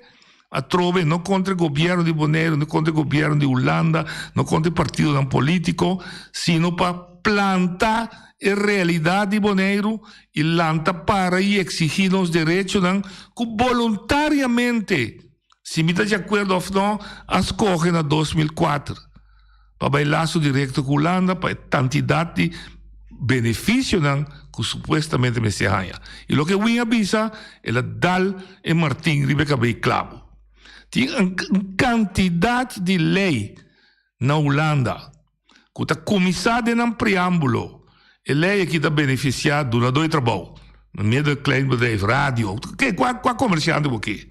Speaker 14: atrobe, no kontra e gobièrnu di Boneiru, no kontra e gobièrnu di Hulanda, no kontra e partidonan polítiko, sino pa planta e realidat di Boneiru i lanta para i eksigí nos derechonan ku boluntariamente, Si mi ta di akuerdo òf no, a skohe na 2004 pa bai laso direkto ku Hulanda pa e kantidat di benefisionan ku supuestamente mester haña. I loke Win a bisa, el a dal e martin riba e kabei klabu. Tin un kantidat di lei na Hulanda ku ta kuminsá den nan preámbulo, e lei aki ta benefisiá dunadó di trabou, midden klein bedrijf, radio, ke kua kua komersiante bo ke.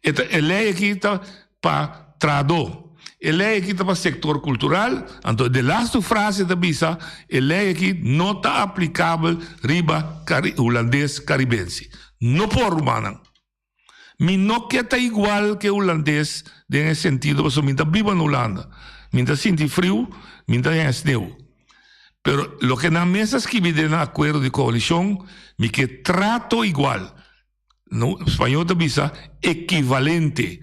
Speaker 14: E ta e lei aki ta pa trahadó, e lei aki ta pa sektor kultural, anto de lastu frase ta bisa e lei aki no ta aplikabel riba kari hulandes karibense. No por rumannan. Mi no ke ta igual ke hulandes den e sentido pasobra mi ta biba na Hulanda. Mi ta sinti friu, mi ta haña sneu. Pero loke nan mes a skibi den nan akuerdo di koalishon, mi ke trato igual. No, spañó ta bisa ekivalente,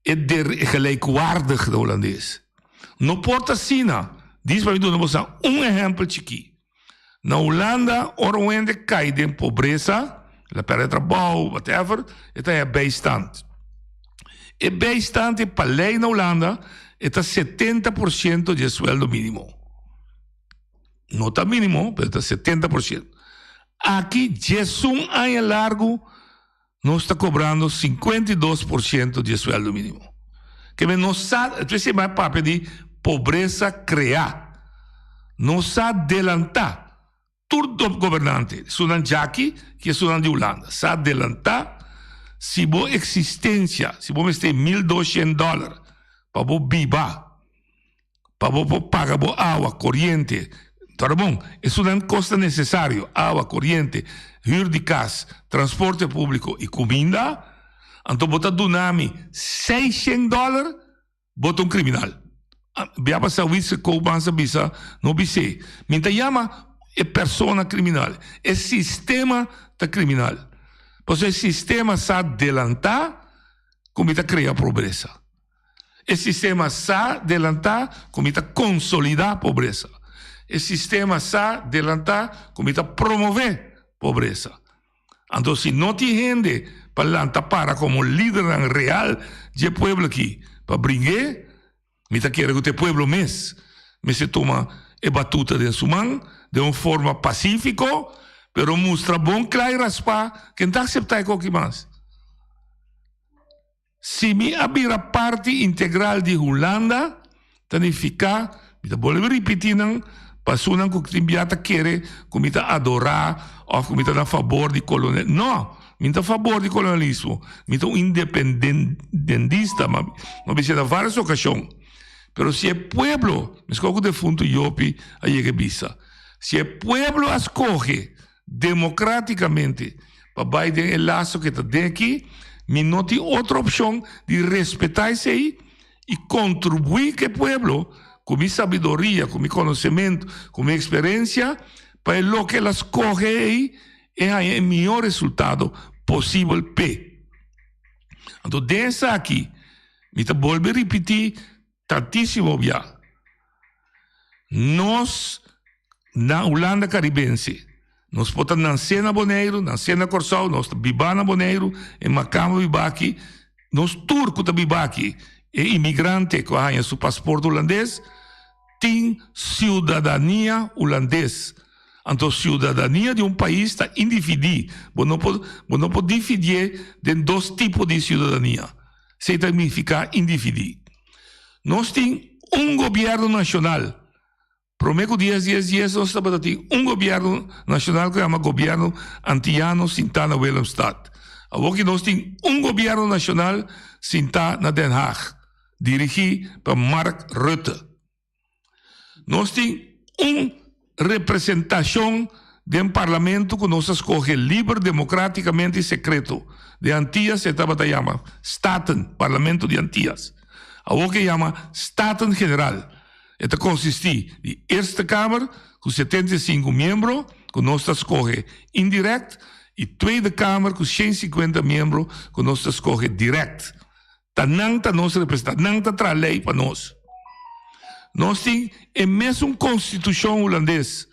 Speaker 14: e der gelijkwaardig na hulandes. No por ta asina. Dis pa mi duna boso un ehèmpel chikí. Na Hulanda ora un hende kai den pobresa, el a pèrdè trabou, whatever, e ta haña bijstand. E bijstand e pa lei na Hulanda e ta 70 por siento di e sueldo mínimo. No ta mínimo, pero ta 70 por siento. Aki diesun aña largu nos ta kobrando 52 por siento di e sueldo mínimo. Ke men nos sa, esei bai papia di pobresa kreá. Nos sa delantá tur gobernante, esunnan djaki ki esunnan di Hulanda, sa delantá si bo eksistensia, si bo mester 1200 dòler pa bo biba. Pa bo por paga bo awa, koriente. Tora bon, esunnan kos ta nesesario, awa, koriente, hür di kas, transporte públiko i kuminda. Anto bo ta duna mi seishent dòler, bo ta un kriminal. Bia pasá Wietske Koopmans a bisa, no bis'é. Mi ta yama. e persona kriminal, e sistema ta kriminal. Pasobra e sistema sa delantá ku mi ta krea pobresa. E sistema sa delantá ku mi ta konsolidá pobresa. E sistema sa delantá ku mi ta promové pobresa. Anto si no tin hende pa lanta para komo lidernan real dje pueblo aki pa bring'é, Mi ta kere ku ta e pueblo mes mester tuma e batuta den su man den un forma pasífiko, pero mustra bon kla i raspá ke no ta aseptá e koki mas. Si mi a bira parti integral di Hulanda, ta nifiká, mi ta bolbe ripití nan pa esunnan ku tin bia ta kere ku mi ta adorá òf ku mi ta na fabor di kolonialismo. No! Mi no ta fabor di kolonialismo. Mi ta un independentista, mi a bisa na vários okashon. Pero si e pueblo, meskos ku defuntu Jopi a yega e bisa, si e pueblo a skohe democraticamente pa bay den e lazo ke ta den aki, mi no tin otro opcion di respeta esey y contribui cu e pueblo cu mi sabiduria, cu mi conocemento, cu mi experiencia pa e loke el a scoge ey e haya e mihor resultado posibel p'e. Anto den esaki mi ta bolbe ripiti Tantísimo bia. Nos na Hulanda Karibense, nos por ta nansé na Boneiru, nansé na Kòrsou, nos ta bibá na Boneiru, e makamba bibá aki, nos tur ku ta bibá aki, e imigrante ku a haña su pasport hulandes, tin siudadania hulandes. Anto siudadania di un pais ta individí. Bo no por, bo no por dividié den dos tipo di siudadania. Esei ta nifiká individí. Nos tin un gobièrnu nashonal. Promé ku dies dies dies nos tabata tin un gobièrnu nashonal ku yama Gobièrnu Antiyano sintá na Willemstad. Awor ki nos tin un gobièrnu nashonal sintá na Den Haag, dirigí pa Mark Rutte. Nos tin un representashon den parlamento ku nos a skohe liber, demokratikamente i sekreto. Den Antias e tabata yama Staten, Parlamento di Antias. Awor ke yama Staten General. E ta konsistí di Eerste Kamer ku 75 miembro ku nos ta skohe indirèkt i Tweede Kamer ku 150 miembro ku nos ta skohe dirèkt. Ta nan ta nos representante, nan ta traha lei pa nos. Nos tin e mesun konstitushon hulandes.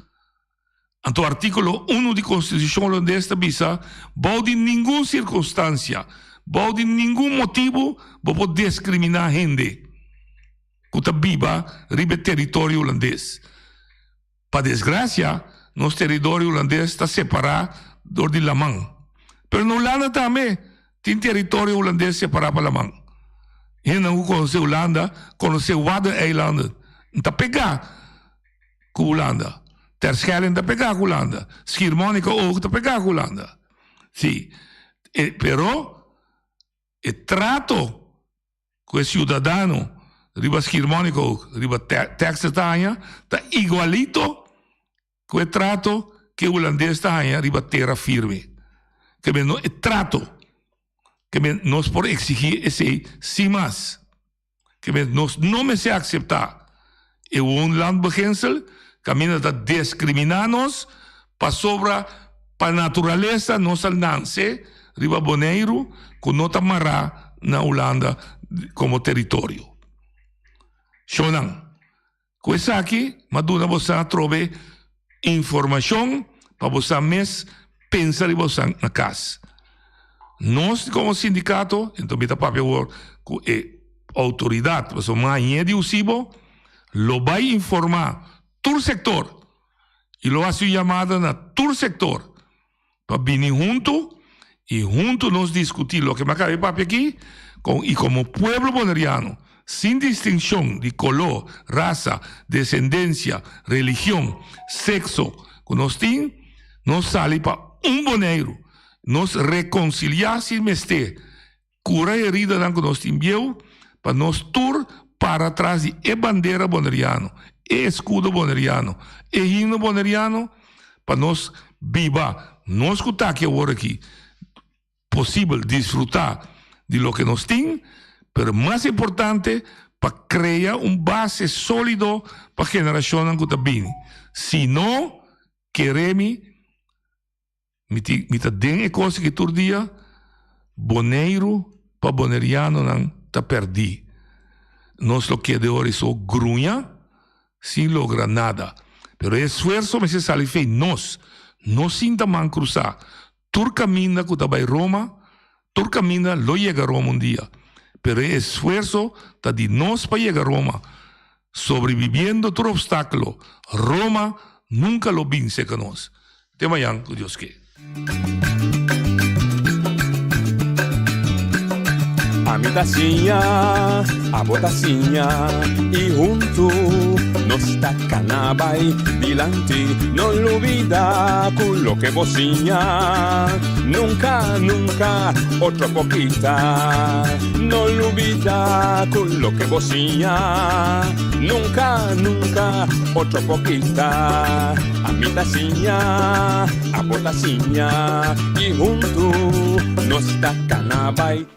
Speaker 14: Anto artíkulo unu di konstitushon hulandes ta bisa, bou di ningun sirkunstansia, bou di ningun motibu bo por deskriminá hende ku ta biba riba e teritorio hulandes. Pa desgracia, nos territorio hulandes ta separa dor di laman. Pero na Hulanda tambe tin territorio hulandes separa pa laman. Hendenan ku konosé Hulanda konosé Waddeneilanden. N ta pegá ku Hulanda. Terschelling ta pegá ku Hulanda. Schiermonnikoog ta pegá ku Hulanda. Si. Pero e trato ku e siudadano riba Schiermonnikoog, riba Texel ta haña, ta igualito ku e trato ku e hulandes ta haña riba tera firme. Ke men no e trato ke men nos por eksigí esei sin mas. Ke men nos no mester akseptá e woonlandbeginsel kaminda ta deskriminá nos pasobra pa naturalesa nos a nanse riba Boneiru ku no ta mará na Hulanda komo teritorio. Shownan, ku esaki m'a duna boso atrobe informashon pa boso mes pensa riba boso na kas. Nos komo sindikato, enton mi ta papia awor ku e outoridat, pasobra mañe di Usibo lo bai informá tur sektor i lo hasi un yamada na tur sektor pa bini huntu i huntu nos diskutí loke mi a kaba di papia aki kon i komo pueblo boneriano sin distinshon di koló, rasa, desendensia, religion, sekso ku nos tin, nos sali pa un Boneiru, nos rekonsiliá si mester. Kura heridanan ku nos tin bieu pa nos tur para tras di e bandera boneriano, e eskudo boneriano, e himno boneriano pa nos biba, nos ku ta aki awor aki, posibel disfruta di loke nos tin, pero mas importante pa krea un base solido pa generashonnan ku ta bini. Si no. Kere mi, mi ti mi ta den e kos aki tur dia, Boneiru pa bonerianonan ta pèrdí. Nos lo keda e ora so gruña sin logra nada. Pero e esfuerso mester sali fei nos. No sinta man krusá. Tur kaminda ku ta bai Roma, tur kaminda lo yega Roma un dia. Pero e esfuerso ta di nos pa yega Roma, sobreviviendo tur obstákulo. Roma nunka lo bin serka nos. Te mañan ku Dios ke.
Speaker 3: Ami ta siña, abo ta siña y huntu nos ta cana bay dilanti. No lubida cu loke bo siña nunca, nunca otro por kita. No lubida cu loke bo siña nunca, nunca otro por kita. Ami ta siña, abo ta siña y huntu nos ta cana bay.